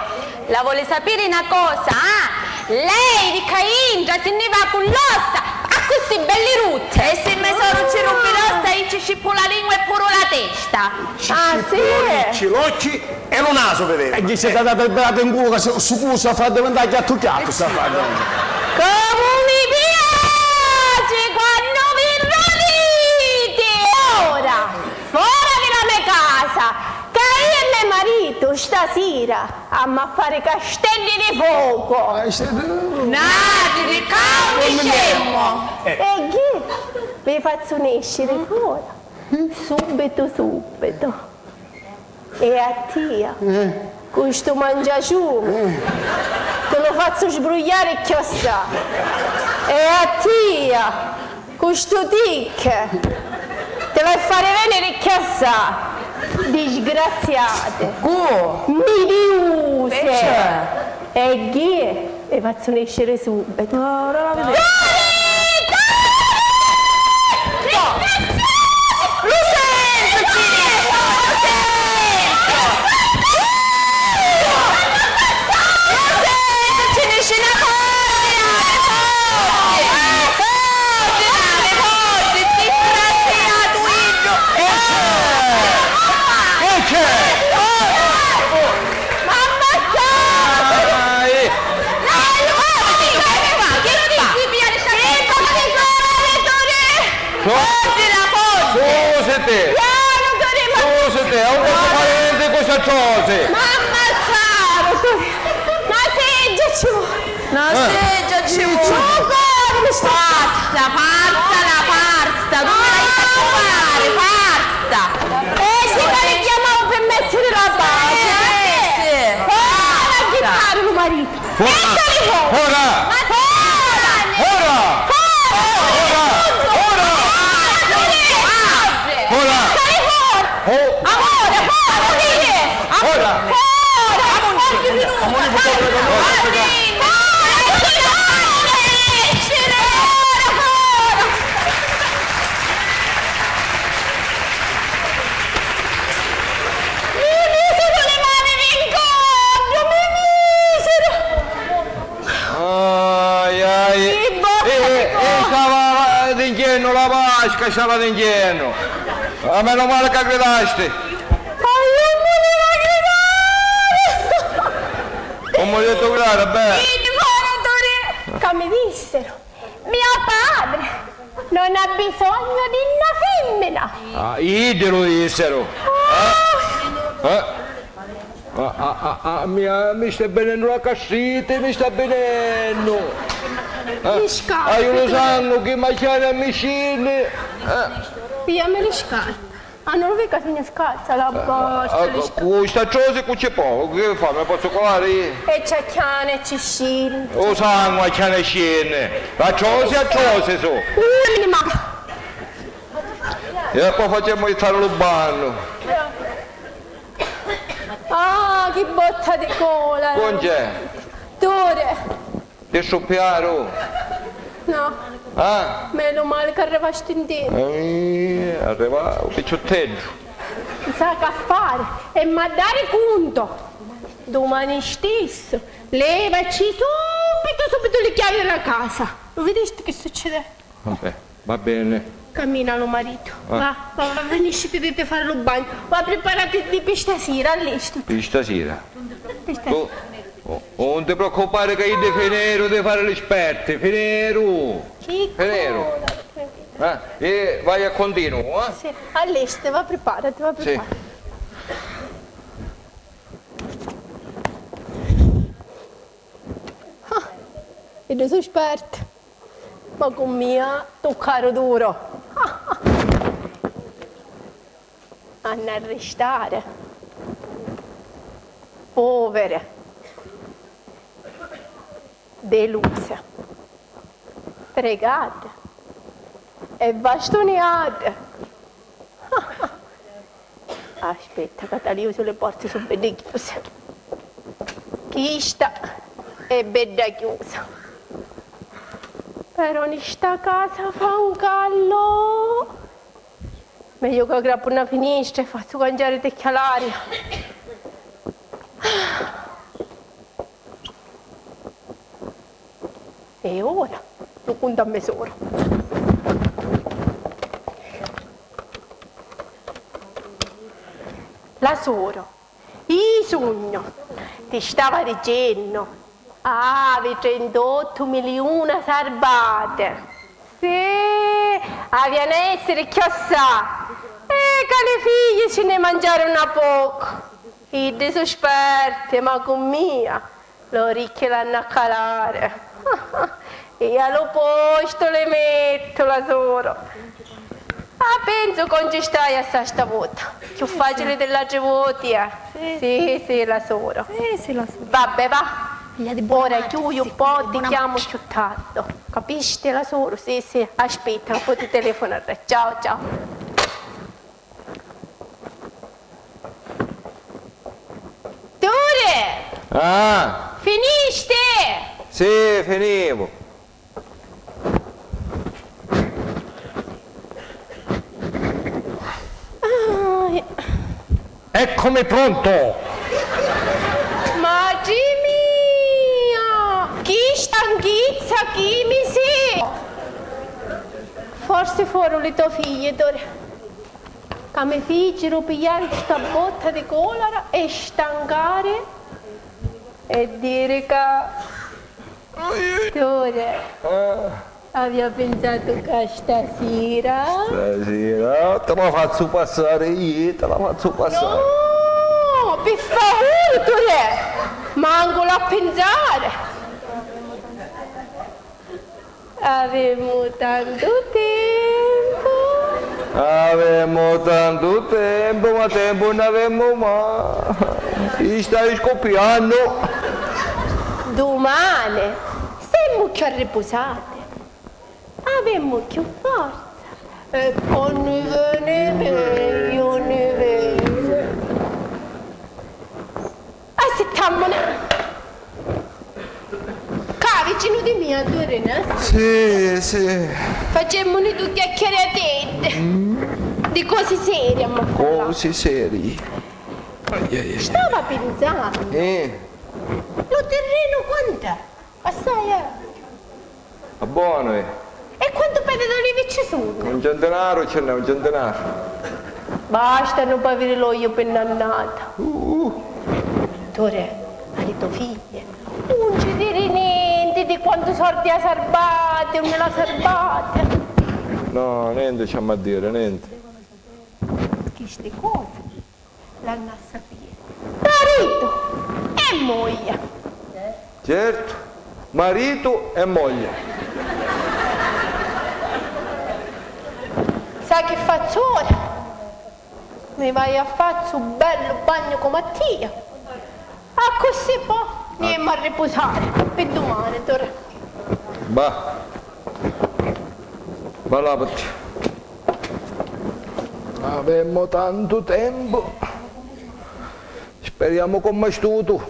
La voli sapiri na cosa, ah? Lei di ccà intra si nni va cu l'ossa, accussì belli rutti! E si me soru ci rumpi l'ossa, i ci scippu la lingua e puru la testa! Ah, sì? Ci l'occhi e lu nasu, vi veru. E gli si data per belata in culo che su, su culo si fa diventare chiattu chiattu, sta fa. Comu mi piaci quannu vi ruditi! Ora, fora di la me casa, ca io e me maritu stasira ammu a fari casteddi di focu! Natri, ca un dicemmu! E chi? Vi fazzu nesciri fora! Subitu, subitu! E a tia, eh, cu stu mangiaciumi, eh, ti lu fazzu sbrugliari cchiossà. E a tia, cu stu tic, ti l'hai fari veniri cchiossà. Disgraziati. Cu? Midiusi. Invece. E ghì? E fazzu nesciri subitu. No, ora la vedu. Lu sentu, ci dicu, lu sentu! Lu sentu, ci dici na cosa, forti! Forti, dai, forti, disgraziatu, iddu! E c'è? E c'è? Mamma santa! Dai! Dai, dai, dai, dai, dai, dai, dai, dai, dai, dai, dai, dai, dai, dai, Fòddila, fòddi! Scusati! Pianu, Turi, ma... Scusati, non posso fare niente con questa cosa! M'ammazzaru, Turi! Ma seggiaci! Ma seggiaci! Lu cori mi sta... Farsa, farsa, la farsa! Tu mi l'hai fattu fari, farsa! Eh, si pari chiamau pi mettiri la paci! Eh, sì! Ora a ghittari lu maritu! Fora! Fora! Fora! Fora! Fora! Fora! Fora! Fora! Fora! Fora! Mi misiru li mani ncontru, mi misiru! Ai, ai. Chi botta di cola! Eh, eh, stava dincennu la vasca, stava dincennu. Ah, meno male che gridasti. Ma io non volevo gridare! Come ho detto gridare, beh. Chi ti fa, Turi? Che mi dissero? Mio padre non ha bisogno di una femmina! Ah, iddi lu dissero! Eh? Eh? Ah, ah, ah, ah, mi, ah, mi sta venennu la gastriti, mi sta venennu! Eh? Li scarpi! Ah, io lu sangu chi macchiari a micini! Eh? Pigliami li scarpi! Ah, non lo vedi che se ne scazza la boscia, ah, li sca- cu sta trosi cu ci po, che fa, me posso colare? E ci acchiana e ci scende. O sangue acchiana e scende, la trosi a trosi su. Ui, ma... E poi facciamo stare lo banno. Ah, che botta di cola! Con c'è? Tore! Ti struppiaru? No. Ah? Menu mali ca arrivasti ntinu. Eh, arriva u picciutteddu. Sa ca fari e m'ha dari cuntu. Dumani stissu, levaci subitu, subitu li chiavi dâ casa. Lu vidisti chi succidi? Vabbè, va bene. Camina lu maritu. Ah. Va, va, va, finisciti di, di fari lu bagnu. Va, priparati di pi stasira, allistiti. Pi stasira? Pi stasira. Tu, oh, non ti preoccupare che io ti finiru di fare gli esperti, finiru. Chi finiru? Eh, e vai a continuo, eh? Sì, allistiti, va, priparati, va, priparati. Sì. Ah, iddu su sperti. Ma cu mia tuccaru duru. Hannu a ristari. Povere, deluse, fregate e vastuniate. Aspetta, ca talìu si li porti su beddi chiusi. Chista è bedda chiusa. Però ni sta casa fa un callu. Megghiu ca grappu na finistra e fazzu cangiari techia l'aria. E ora lu cuntu a me soru. La soru, i sugnu, ti stava dicennu, avi trentottu miliuna sarbate. Sì, avianu a essiri chiossà. E ca li figli ci nni mangiaru na pocu. Iddi su sperti, ma cu mia l'oricchi l'hannu a calari. E a lu postu li mettu, la soru. Ah, pensu ca 'un ci stai assai sta vota. Chiù facili di l'atri voti, eh. Sì, sì, la soru. Sì, sì, la soru. Vabbè, va. Ora chiuiu, po ti chiamu chiù tardu. Capisti, la soru? Sì, sì, aspetta, po ti telefonarra. Ciao, ciao. Turi! Ah! Finisti? Sì, finivu. Ah, eccomi pronto! Matri mia! Chi stanchizza chi mi si! Forsi foru li to figli, Turi. Ca mi ficiru pigghiari sta botta di colara e stancari e diri ca Turi avia pinsatu ca stasira. Stasira ti la fazzu passari iu, ti la fazzu passari. No, pi favuri, Turi, mancu l'ha pinsari. Avemu tantu tempu. Avemu tantu tempu, ma tempu n'avemu mai. Ti stai scuppiannu. Dumani semu chiù arripusati, avemu chiù forza. E po ni veni megghiu, ni veni. Assittammuni. Ccà, vicinu di mia, Turi, nè? Sì, sì. Facemmuni du chiacchiariateddi. Di cosi seri amma parlà. Cosi seri. Ai, ai, ai. Stava pinsannu. Eh. Lu tirrenu quant'è? Assai, eh. Ma bonu, eh. E quantu pedi d'olivi ci sunnu? Un centinaru ci nn'è, un centinaru. Bastanu p'aviri l'ogliu pi n'annata. Uh. Turi, a li to figli, un ci diri nenti di quantu sordi ha sarbati, unni l'ha sarbati. No, nenti ci ammu a diri, nenti. Chisti cosi l'hannu a sapiri maritu e moglia. Certu, maritu e moglia. Sa chi fazzu ora? Mi vaiu a fazzu un bellu bagnu comu a tia. Accussì po ni emu a ripusari pi dumani, Turi. Bah. Va, lavati. Avemu tantu tempu. Speriamu comu è stutu.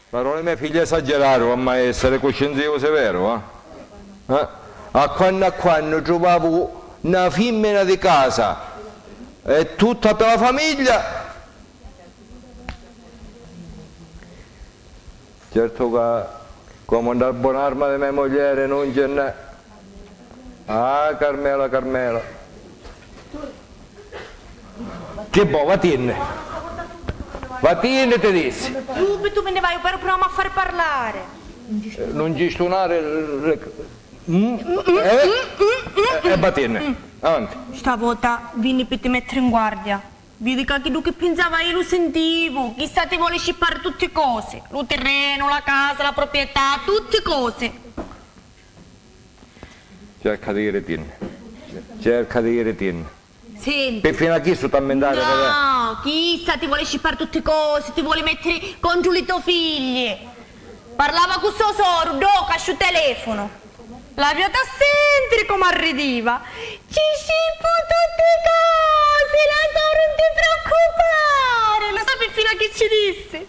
Però li me figli esageraru, amma essiri cuscinziusi, veru, eh? Eh? A quannu a quannu truvavu na fimmina di casa e tutta pi la famiglia. Certu ca comu nta bon'arma di me muglieri nun ci nn'è. Ah, Carmela, Carmela. Chi bo, vatinni. Vatinni, ti dissi. Subitu mi nni vaiu, però pruvemu a fari parlari. Eh, nun ci stunari le, mm? Eh? Eh, eh, vatinni. Avanti. Sta vota vinni pi ti mettiri in guardia. Vidi ca chiddu chi pinsava iu lu sintivu, chissa ti voli scippari tutti cosi, lu tirrenu, la casa, la proprietà, tutti cosi. Cerca di jiritinni, cerca di jiritinni. Senti. Pi fina chistu t'ammentari, vedè? No, chissa ti voli scippari tutti cosi, ti voli mettiri contru li to figli. Parlava cu so soru, ddoca, sciu telefonu. L'aviati a sentiri comu arridiva. Ci scippu tutti cosi, la soru, nun ti preoccupari. Lo sapi fina chi ci dissi?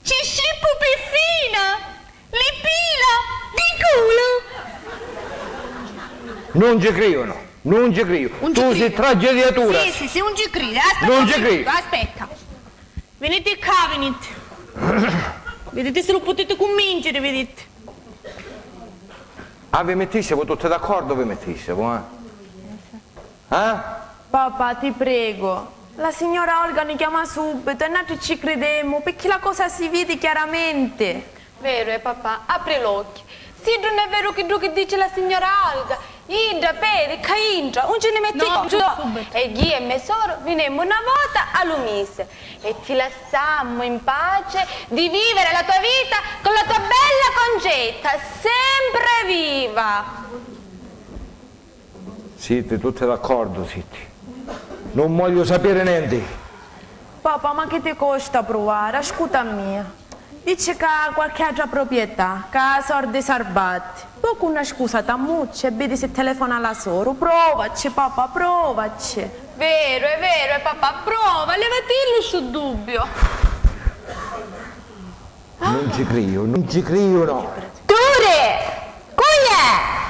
Ci scippu pi fina li pila di culu! Nun ci criu, no, nun ci criu. Tu si tragediatura. Sì, sì, sì, nun ci cridi. Aspetta, nun ci criu. Aspetta. Viniti ccà, viniti. Viditi si lu putiti cunvinciri, viditi. Ah, vi mittistivu tutti d'accordu, vi mittistivu, eh? Eh? Papà, ti prego, la signora Olga ni chiama subito e natri ci cridemu, picchì la cosa si vidi chiaramente. Veru è, papà, apri l'occhi. Siddu nn'è veru chiddu chi dici la signora Olga, idda peri ccà intra, un ci ni metti. No, no, subito. E jia e me soru vinemu na vota a lu misi e ti lassammu in pace di vivere la tua vita con la tua bella Concetta, sempre viva! Siti tutti d'accordu, siti. Nun vogliu sapiri nenti. Papà, ma chi ti costa pruvari? Ascuta a mia. Dici ca qualchi atra proprietà, ca sordi sarbati. Po cu na scusa t'ammucci e vidi si telefona la soru. Provaci, papà, provaci. Veru, è veru, è papà, prova, levatillu stu dubbiu. Nun ci criu, nun ci criu, no. Turi! Cu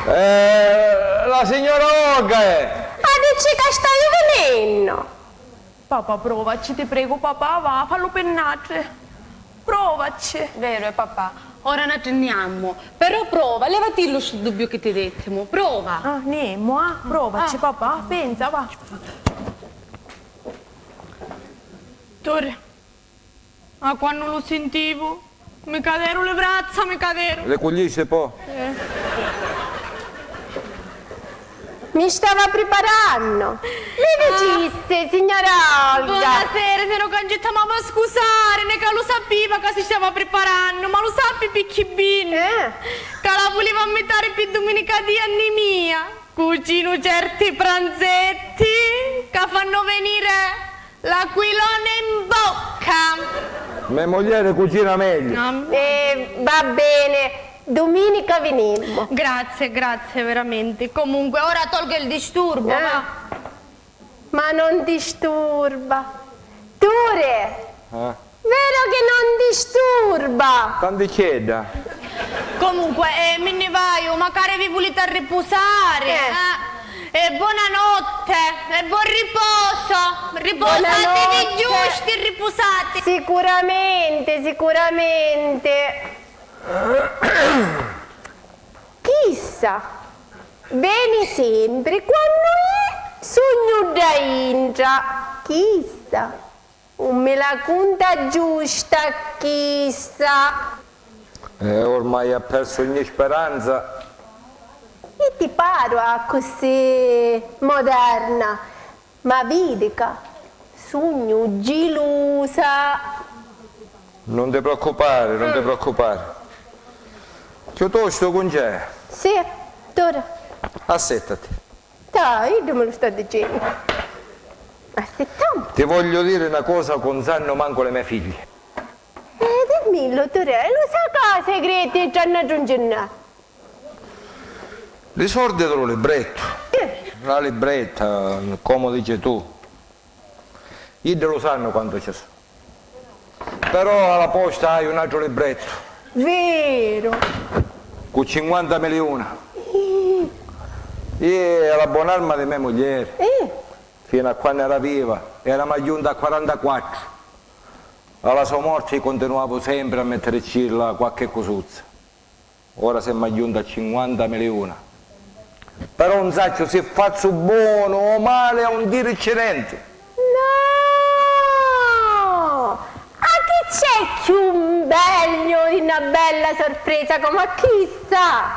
è? Eh, la signora Olga è. A dici ca staiu vininnu. Papà, provaci, ti pregu, papà, va, fallu pi natri. Provaci. Veru è, papà. Ora natri nni ammu. Però prova, levatillu stu dubbiu chi ti dettimu. Prova. Ah, nemu, ah, provaci, papà, pensa, va. Turi. Ma quannu lu sintivu, mi caderu li vrazza, mi caderu. Li cuglisti po? Eh. Mi stava priparannu. Mi dicisti, signora Olga. Bonasera, signora Concetta, ma m'ha scusari, nica lu sapiva ca si stava priparannu, ma lu sapi picchì bini. Eh. Ca la vuliva ammitari pi duminica dì a nni mia. Cucinu certi pranzetti ca fannu venire l'aquilone in bocca! Me muglieri cucina megliu. Eh, va bene, duminica vinimmu. Grazie, grazie veramente. Comunque, ora tolga il disturbo, va. Ma non disturba. Turi! Eh? Veru chi non disturba! Tanticchiedda. Comunque, eh, mi nni vaiu, macari vi vuliti arripusari, eh. E buonanotte, e buon riposo. Riposatevi giusti, ripusate. Sicuramente, sicuramente. Chissa, veni sempri quannu è sugnu dda intra. Chissa. Un mi la cunta giusta chissa. Eh, ormai ha persu ogni speranza. Chi ti paru accussì moderna? Ma vidi ca sugnu gilusa. Non ti preoccupare, non ti preoccupare. Chiuttostu, Cuncè. Sì, Turi. Assettati. Dai, iddu mi lu sta dicennu. Assittamu. Ti voglio dire na cosa ca 'un sannu mancu li me figli. Eh, dimmillu, Turi, lu sa ca segreti tra natri 'un ci nn'è. Li sordi di lu librettu. Eh. La libretta, comu dici tu. Iddi lu sannu quantu ci su. Però a la posta haiu un atru librettu. Veru! Cu cinquanta miliuna. Ih. Iu a la bonarma di me muglieri, eh, finu a quannu era viva, eramu agghiunti a quarantaquattru. A la so morti continuavu sempri a mettiricilla qualchi cusuzza. Ora semu agghiunti a cinquanta miliuna. Però 'un sacciu si fazzu bonu o mali a 'un dirici nenti. No! A chi c'è cchiù megliu di na bella sorpresa comu a chista?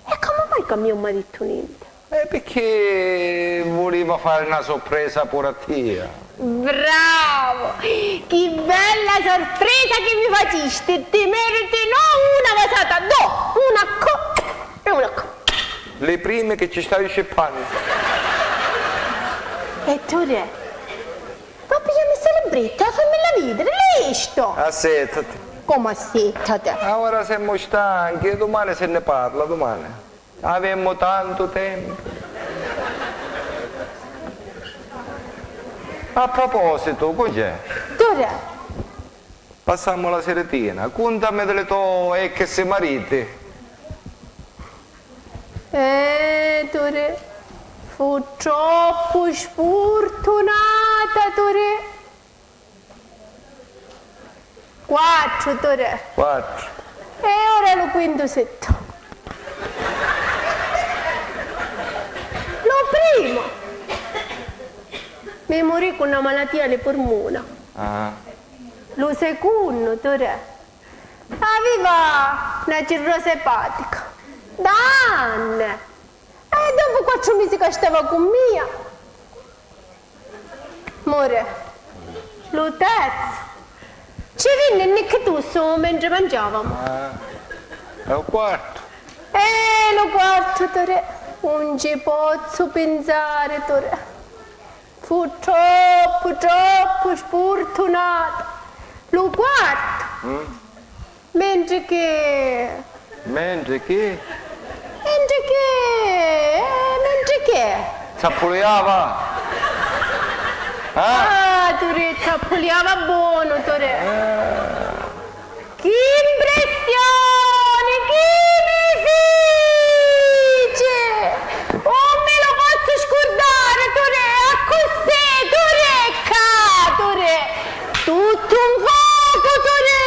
E comu mai ca mia 'un m'ha dittu nenti? E picchì vuliva fari na sorpresa puru a tia. Bravo! Chi bella sorpresa chi mi facisti! Ti meriti no una vasata, do! Una cco e una cco. Li primi chi ci stai scippannu. E Turè, va a pigghiami stu librittu, fammilla vidiri, lestu! Assettati. Comu assettati? Ora semu stanchi, dumani si nni parla, dumani. Avemu tantu tempu. A propositu, cu c'è? Turè. Passamu la siritina. Cuntami di li to ex mariti. Eh, Turè, fu troppu sfurtunata, Turè. Quattru, Turè. Quattru. E ora lu quintu sittu. Lu primu mi murì cu na malatia li purmuna. Ah. Lu secunnu, Turè, aviva na cirrosi epatica d'anni. E dopu quattru misi ca stava cu mia, murì. Lu terzu ci vinni nnicchitussu mentri manciavamu. Ah, e u quartu? E lu quartu, Turè, un ci pozzu pinsari, Turè. Fu troppu, troppu sfurtunata. Lu quartu. Mm? Mentri chi... Mentri chi? Mentri chi... eh, mentri chi... Zappuliava? Ah? Ah, Turè, zappuliava bonu, Turè. Eh. Chi mpressioni chi mi fici! Un mi lu pozzu scurdari, Turè, accussì, Turè, ccà, Turè. Tuttu un focu, Turè!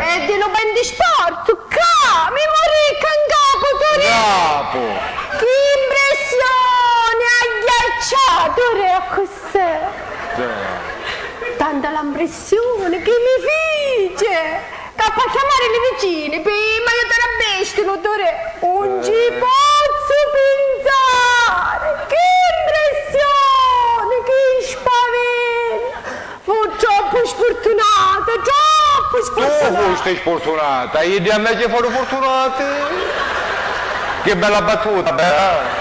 Eh. E di lu venti sporzu, ccà, mi murì ccà 'ncapu, Turè! Capu! Chi mpressioni agghiaccià, Turè, accussì! Sì. Tanta la mpressioni chi mi fici! Ca p'acchiamari li vicini, pi m'aiutari a vestinu, Turè, un ci pozzu pinsari! Chi mpressioni, chi spaventi! Fu troppu sfurtunata, troppu sfurtunata! Tu fusti sfurtunata, iddi inveci foru furtunati! Chi bella battuta, bella!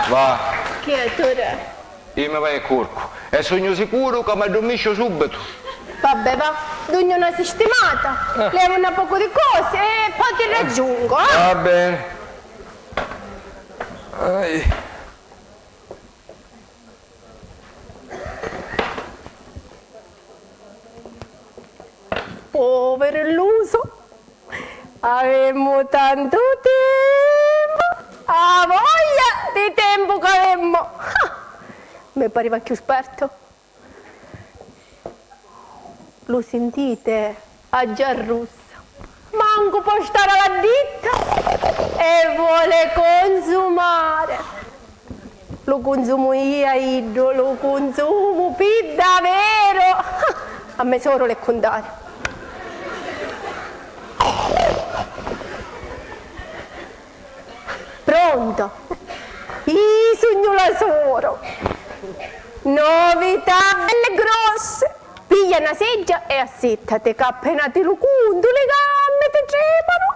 Va. Chi è, Turè? Iu mi vaiu e curcu e sugnu sicuru ca m'addurmisciu subitu. Vabbè, va, dugnu na sistimata, levu na pocu di cosi e poi ti raggiungo, eh? Va bene. Ai. Poviru illusu, avemu tantu tempu, a voglia di tempu ca avemu! Ah, mi pariva cchiù spertu. Lu sintite? A giarrussa. Mancu pò stari a la ditta e vole consumare. Lu cunsumu ia iddu, lu cunsumu pi daveru! A me soru l'è cuntari. Pronto? Io sugnu la soru. Novità belle grosse. Piglia na seggia e assittati, ca appena ti lu cuntu li gammi ti tremanu.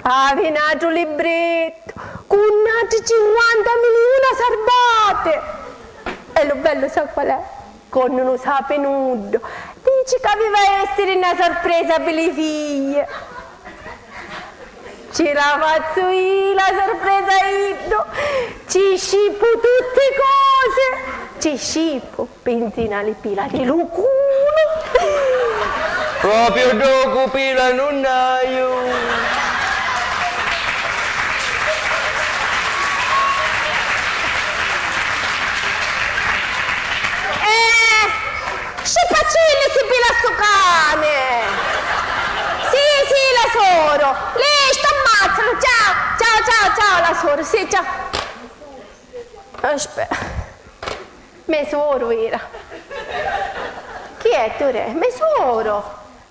Avi n'atru librettu cu n'atri cinquanta miliuna sarbati. E lu bellu sa qual è? Quannu nun sapi nuddu, dici ca aviva a essiri na sorpresa pi li figli. Ci la fazzu io la sorpresa a iddu, ci scippu tutti cosi, ci scippu pinzina li pila di lu culu. Propriu ddocu pila nun haiu. Eh, scippacilli si pila stu cani! Sì, sì, la soru! Lì, sta mazzalu! Ciao, ciao, ciao, ciao, la soru, sì, ciao! Aspetta. Me soru era. Chi è, Turè? Me soru!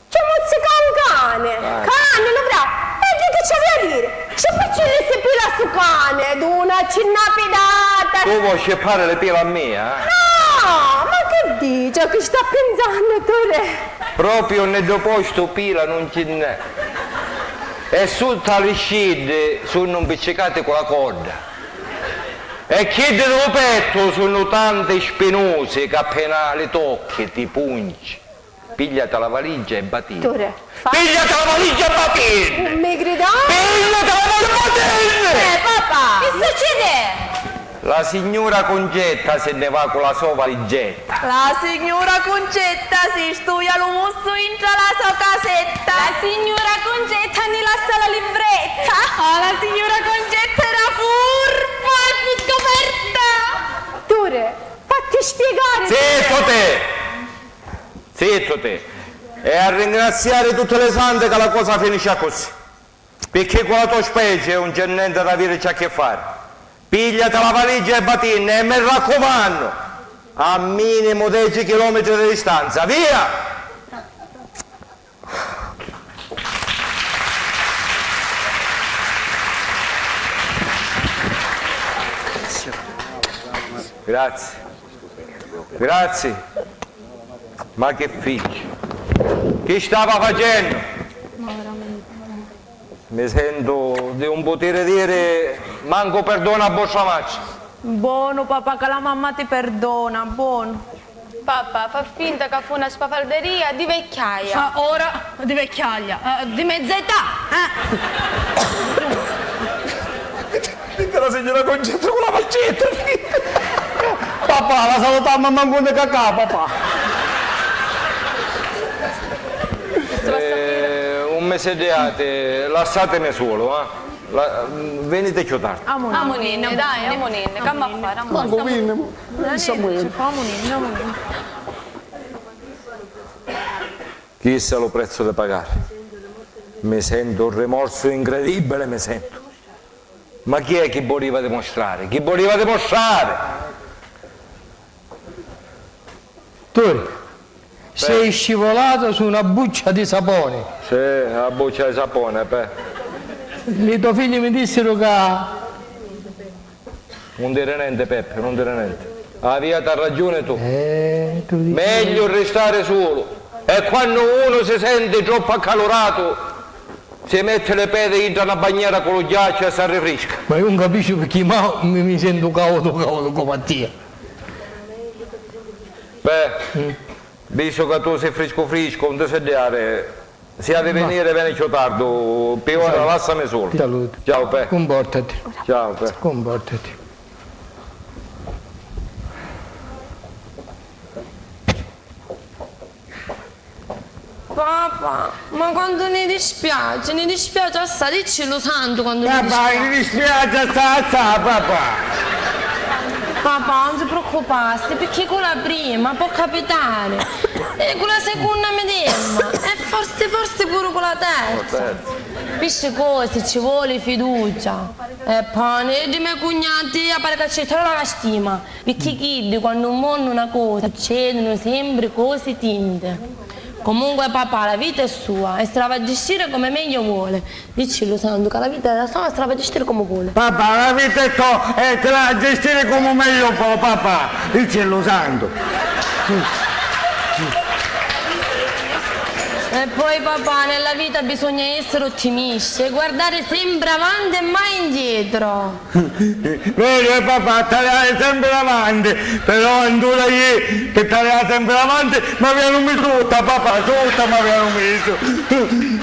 Ci muzzica un cani! Ah. Cani, lu vra! E di chi ci avia a diri? Scippacilli si pila stu cani! Dunaci na pidata! Tu vuoi scippari le pila a mia, eh? No! Ma che dici? A chi sta pinsannu, Turè? Propriu nni ddu postu pila nun ci nn'è. E sutta li sciddi sunnu mpiccicati cu la codda. E chiddi di lu pettu sunnu tanti spinusi ca appena li tocchi ti punci. Pigliati la valigia e batinni. Turi, fa- Pigliati la valigia e batinni! Nun mi gridari! Pigliati la valigia e batinni! Eh, papà! Chi succidi? La signura Cuncetta si nni va cu la so valigetta. La signura Cuncetta si stuia lu mussu intra la so casetta. La signura Cuncetta ni lassa la livretta. Ah, la signura Cuncetta era furba e fu scoperta. Turi, fatti spiegare! Zittu te! Zittu te! E a ringraziari tutti li santi ca la cosa finisci accussì. Picchì cu la to specie 'un c'è nenti d'avirici a chi fari. Pigliati la valigia e batinni e, mi raccumannu, a minimu deci chilometri di distanza. Via! Grazie. Grazie. Ma chi fici? Chi stava facennu? Ma veramente. Mi sentu di 'un putiri diri mancu perdona a vostra matri. Bonu, papà, ca la mamma ti perdona, bonu. Papà, fa finta ca fu na spafalderia di vecchiaia. Ah, ora di vecchiaia, eh, di mezza età, eh? Finta la signora Concetta cu la faccetta. Papà, la salutammu a mancu di cacà, papà. Eh, un mese di ate, lassatemi solo, eh. La, venite chiù tardi. Amuninni, dai, amuninni, c'amma fari, amuninni. Mancu vinni, mo. Amuninni, amuninni. Chissu è lu prezzu di pagari. Mi sentu un rimorsu incredibili, mi sentu. Ma chi è chi voliva dimustrari? Chi voliva dimustrari? Turi, sei scivolato su una buccia di sapone. Sì, la buccia di sapone, beh. Li to figli mi dissiru ca... Nun diri nenti, Peppi, nun diri nenti. Aviati ragiuni tu. Eh, tu dici... Megliu ristari sulu. E quannu unu si senti troppu accaluratu, si metti li pedi intra na bagnera cu lu ghiacciu e s'arrifrisca. Ma io non capisco perché ma mi, mi sento caudu, caudu come a tia. Beh, vistu ca tu si friscu friscu, non ti seddiari. Si ha di venire, veni cchiù tardu. Pi ora lassami sulu. Saluti. Ciao, Pe. Comportati. Ciao, Pe. Comportati. Papà, ma quantu ni dispiaci, ni dispiaci assai, diccillu Santu quantu ni dispiaci. Papà, ni dispiaci assai, assai, papà. Papà, non si preoccupassi, picchì cu la prima pò capitari. E cu la secunna midemma. E forsi, forsi puru cu la terza. Pi sti cosi ci voli fiducia. E pani, e di me cugnati, a pari ca ci trola la stima. Picchì chiddi, quannu vonnu na cosa, succedunu sempri cosi tinti. Comunque, papà, la vita è sua e si la va a gestire come meglio vuole. Diccillu Santu ca la vita è la sua e si la va a gestire come vuole. Papà, la vita è to e ti la va a gestire come meglio po, papà. Diccillu Santu. E poi, papà, nella vita bisogna essere ottimisti e guardare sempre avanti e mai indietro. Veru, eh, papà, taliari sempri avanti, però antura jì pi taliari sempri avanti m'avianu misu sutta, papà, sutta m'avianu misu.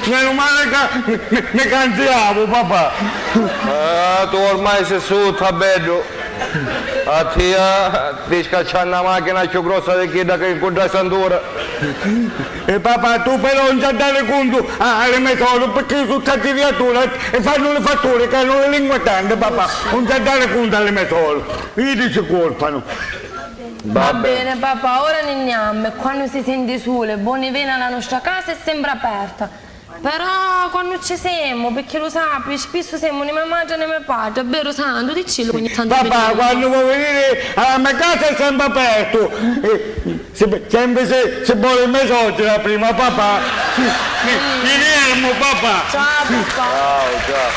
Menu mali ca mi, mi, mi canziavu, papà. Ah, tu ormai si sutta, beddu. A tia ti scacciannu a machina cchiù grossa di chidda chi ncuntrasti antura. E papà, tu però 'un ci ha dari cuntu a, a li me soru, picchì su sta criatura e fannu li fatturi ca hannu li lingua tanti, papà, 'un ci ha dari cuntu a li me soru, iddi ci curpanu. Va bene, papà, ora ni nn'ammu e quannu si senti suli, boni veni a la nostra casa è sempre aperta. Però quannu ci semu, picchì lu sapi, spissu semu ni me matri ni me patri, è veru Santu, diccillu ogni tantu. Papà, quannu vo' viniri a la me casa è sempre apertu. Eh, Si, sempri si, si voli me socera prima, papà. Mi, mi fermu, papà. Ciao, papà. Ciao, ciao.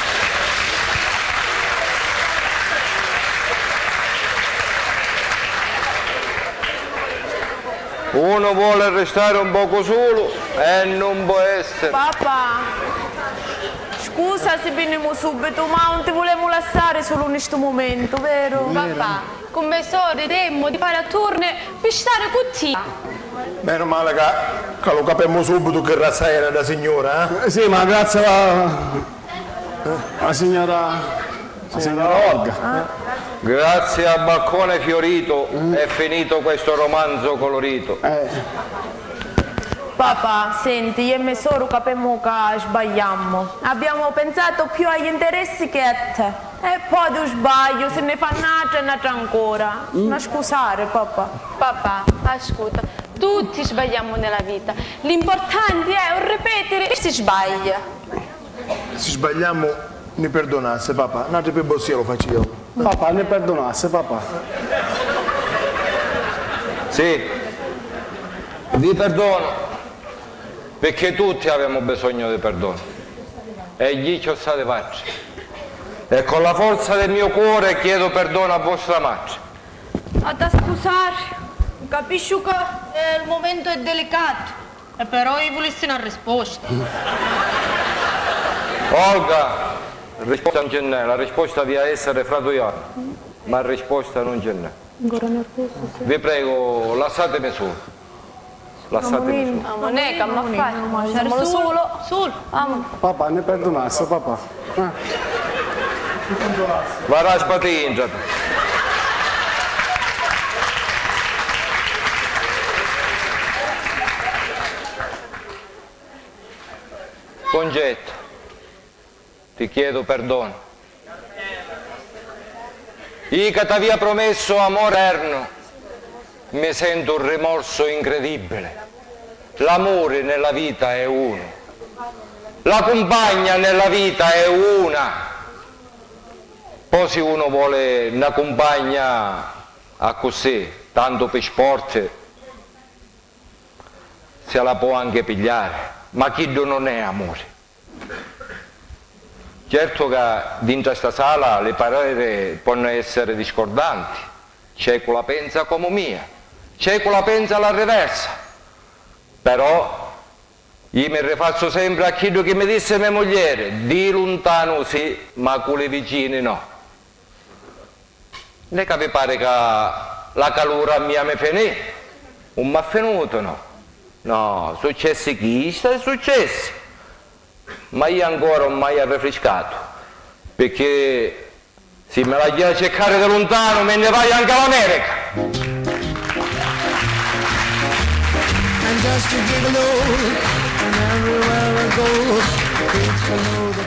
Unu voli ristari un pocu sulu e nun pò essiri. Papà. Scusa si vinimu subitu, ma 'un ti vulemu lassari sulu ni stu mumentu, veru? Papà, cu me sori ridemmu di fari a turni pi stari cu tia. Menu mali ca, ca lu capemmu subitu chi razza era dda signura, eh? Eh, sì, ma grazie a, a signora, a signora Olga. Grazie a Balcone Fiorito è finito questo romanzo colorito. Eh. Papà, senti, iu e me soru capemmu ca sbagliammu. Abbiamo pensato più agli interessi che a te. E poi di un sbaglio si ne fa n'atra e n'atra ancora. Ma scusare, papà. Papà, ascuta, tutti sbagliammu nella vita. L'importante è un ripetere i si sbaglia. Si sbagliammu, ni pirdunassi, papà. N'atri pi vossia lu faciu iu. Papà, ni pirdunassi, papà. Sì, vi perdono, perché tutti avemu bisogno di perdono. E gli ci ho stati patri. E con la forza del mio cuore chiedo perdono a vostra madre. Adda scusari, capisciu ca, eh, il momento è delicato. E però i vulissi na risposta. Olga, risposta non ce n'è, la risposta via essere fra due anni, ma risposta non ce n'è. Ancora nervoso, sì. Vi prego, lassatemi solo. Lassatemi solo. Amunì, c'amma fari? Lasciamolo solo. Solo. Amu. Papà, ne perdunassi, papà. Eh. Va raspati intra. Concetto, ti chiedo perdono. Io che t'avia promesso amore eterno, mi sento un rimorso incredibile. L'amore nella vita è uno. La cumpagna nella vita è una. Poi si uno vuole na cumpagna accussì, tanto pi sport, se la può anche pigliare, ma chiddu non è amore. Certo ca dintra sta sala li pareri ponnu essere discordanti, c'è cu la pensa comu mia, c'è cu la pensa a la riversa, però io mi rifazzu sempre a chiddu chi mi disse me muglieri, di luntanu sì, ma cu li vicini no. Nn'è ca vi pari ca la calura a mia mi finì? Un m'ha finutu, no? No, successi chista e successi. Ma io ancora un m'haiu arrifriscatu, picchì si mi l'haiu a circari di luntanu mi nni vaiu anca l'America. And just to give a look, and everywhere I go, it's below the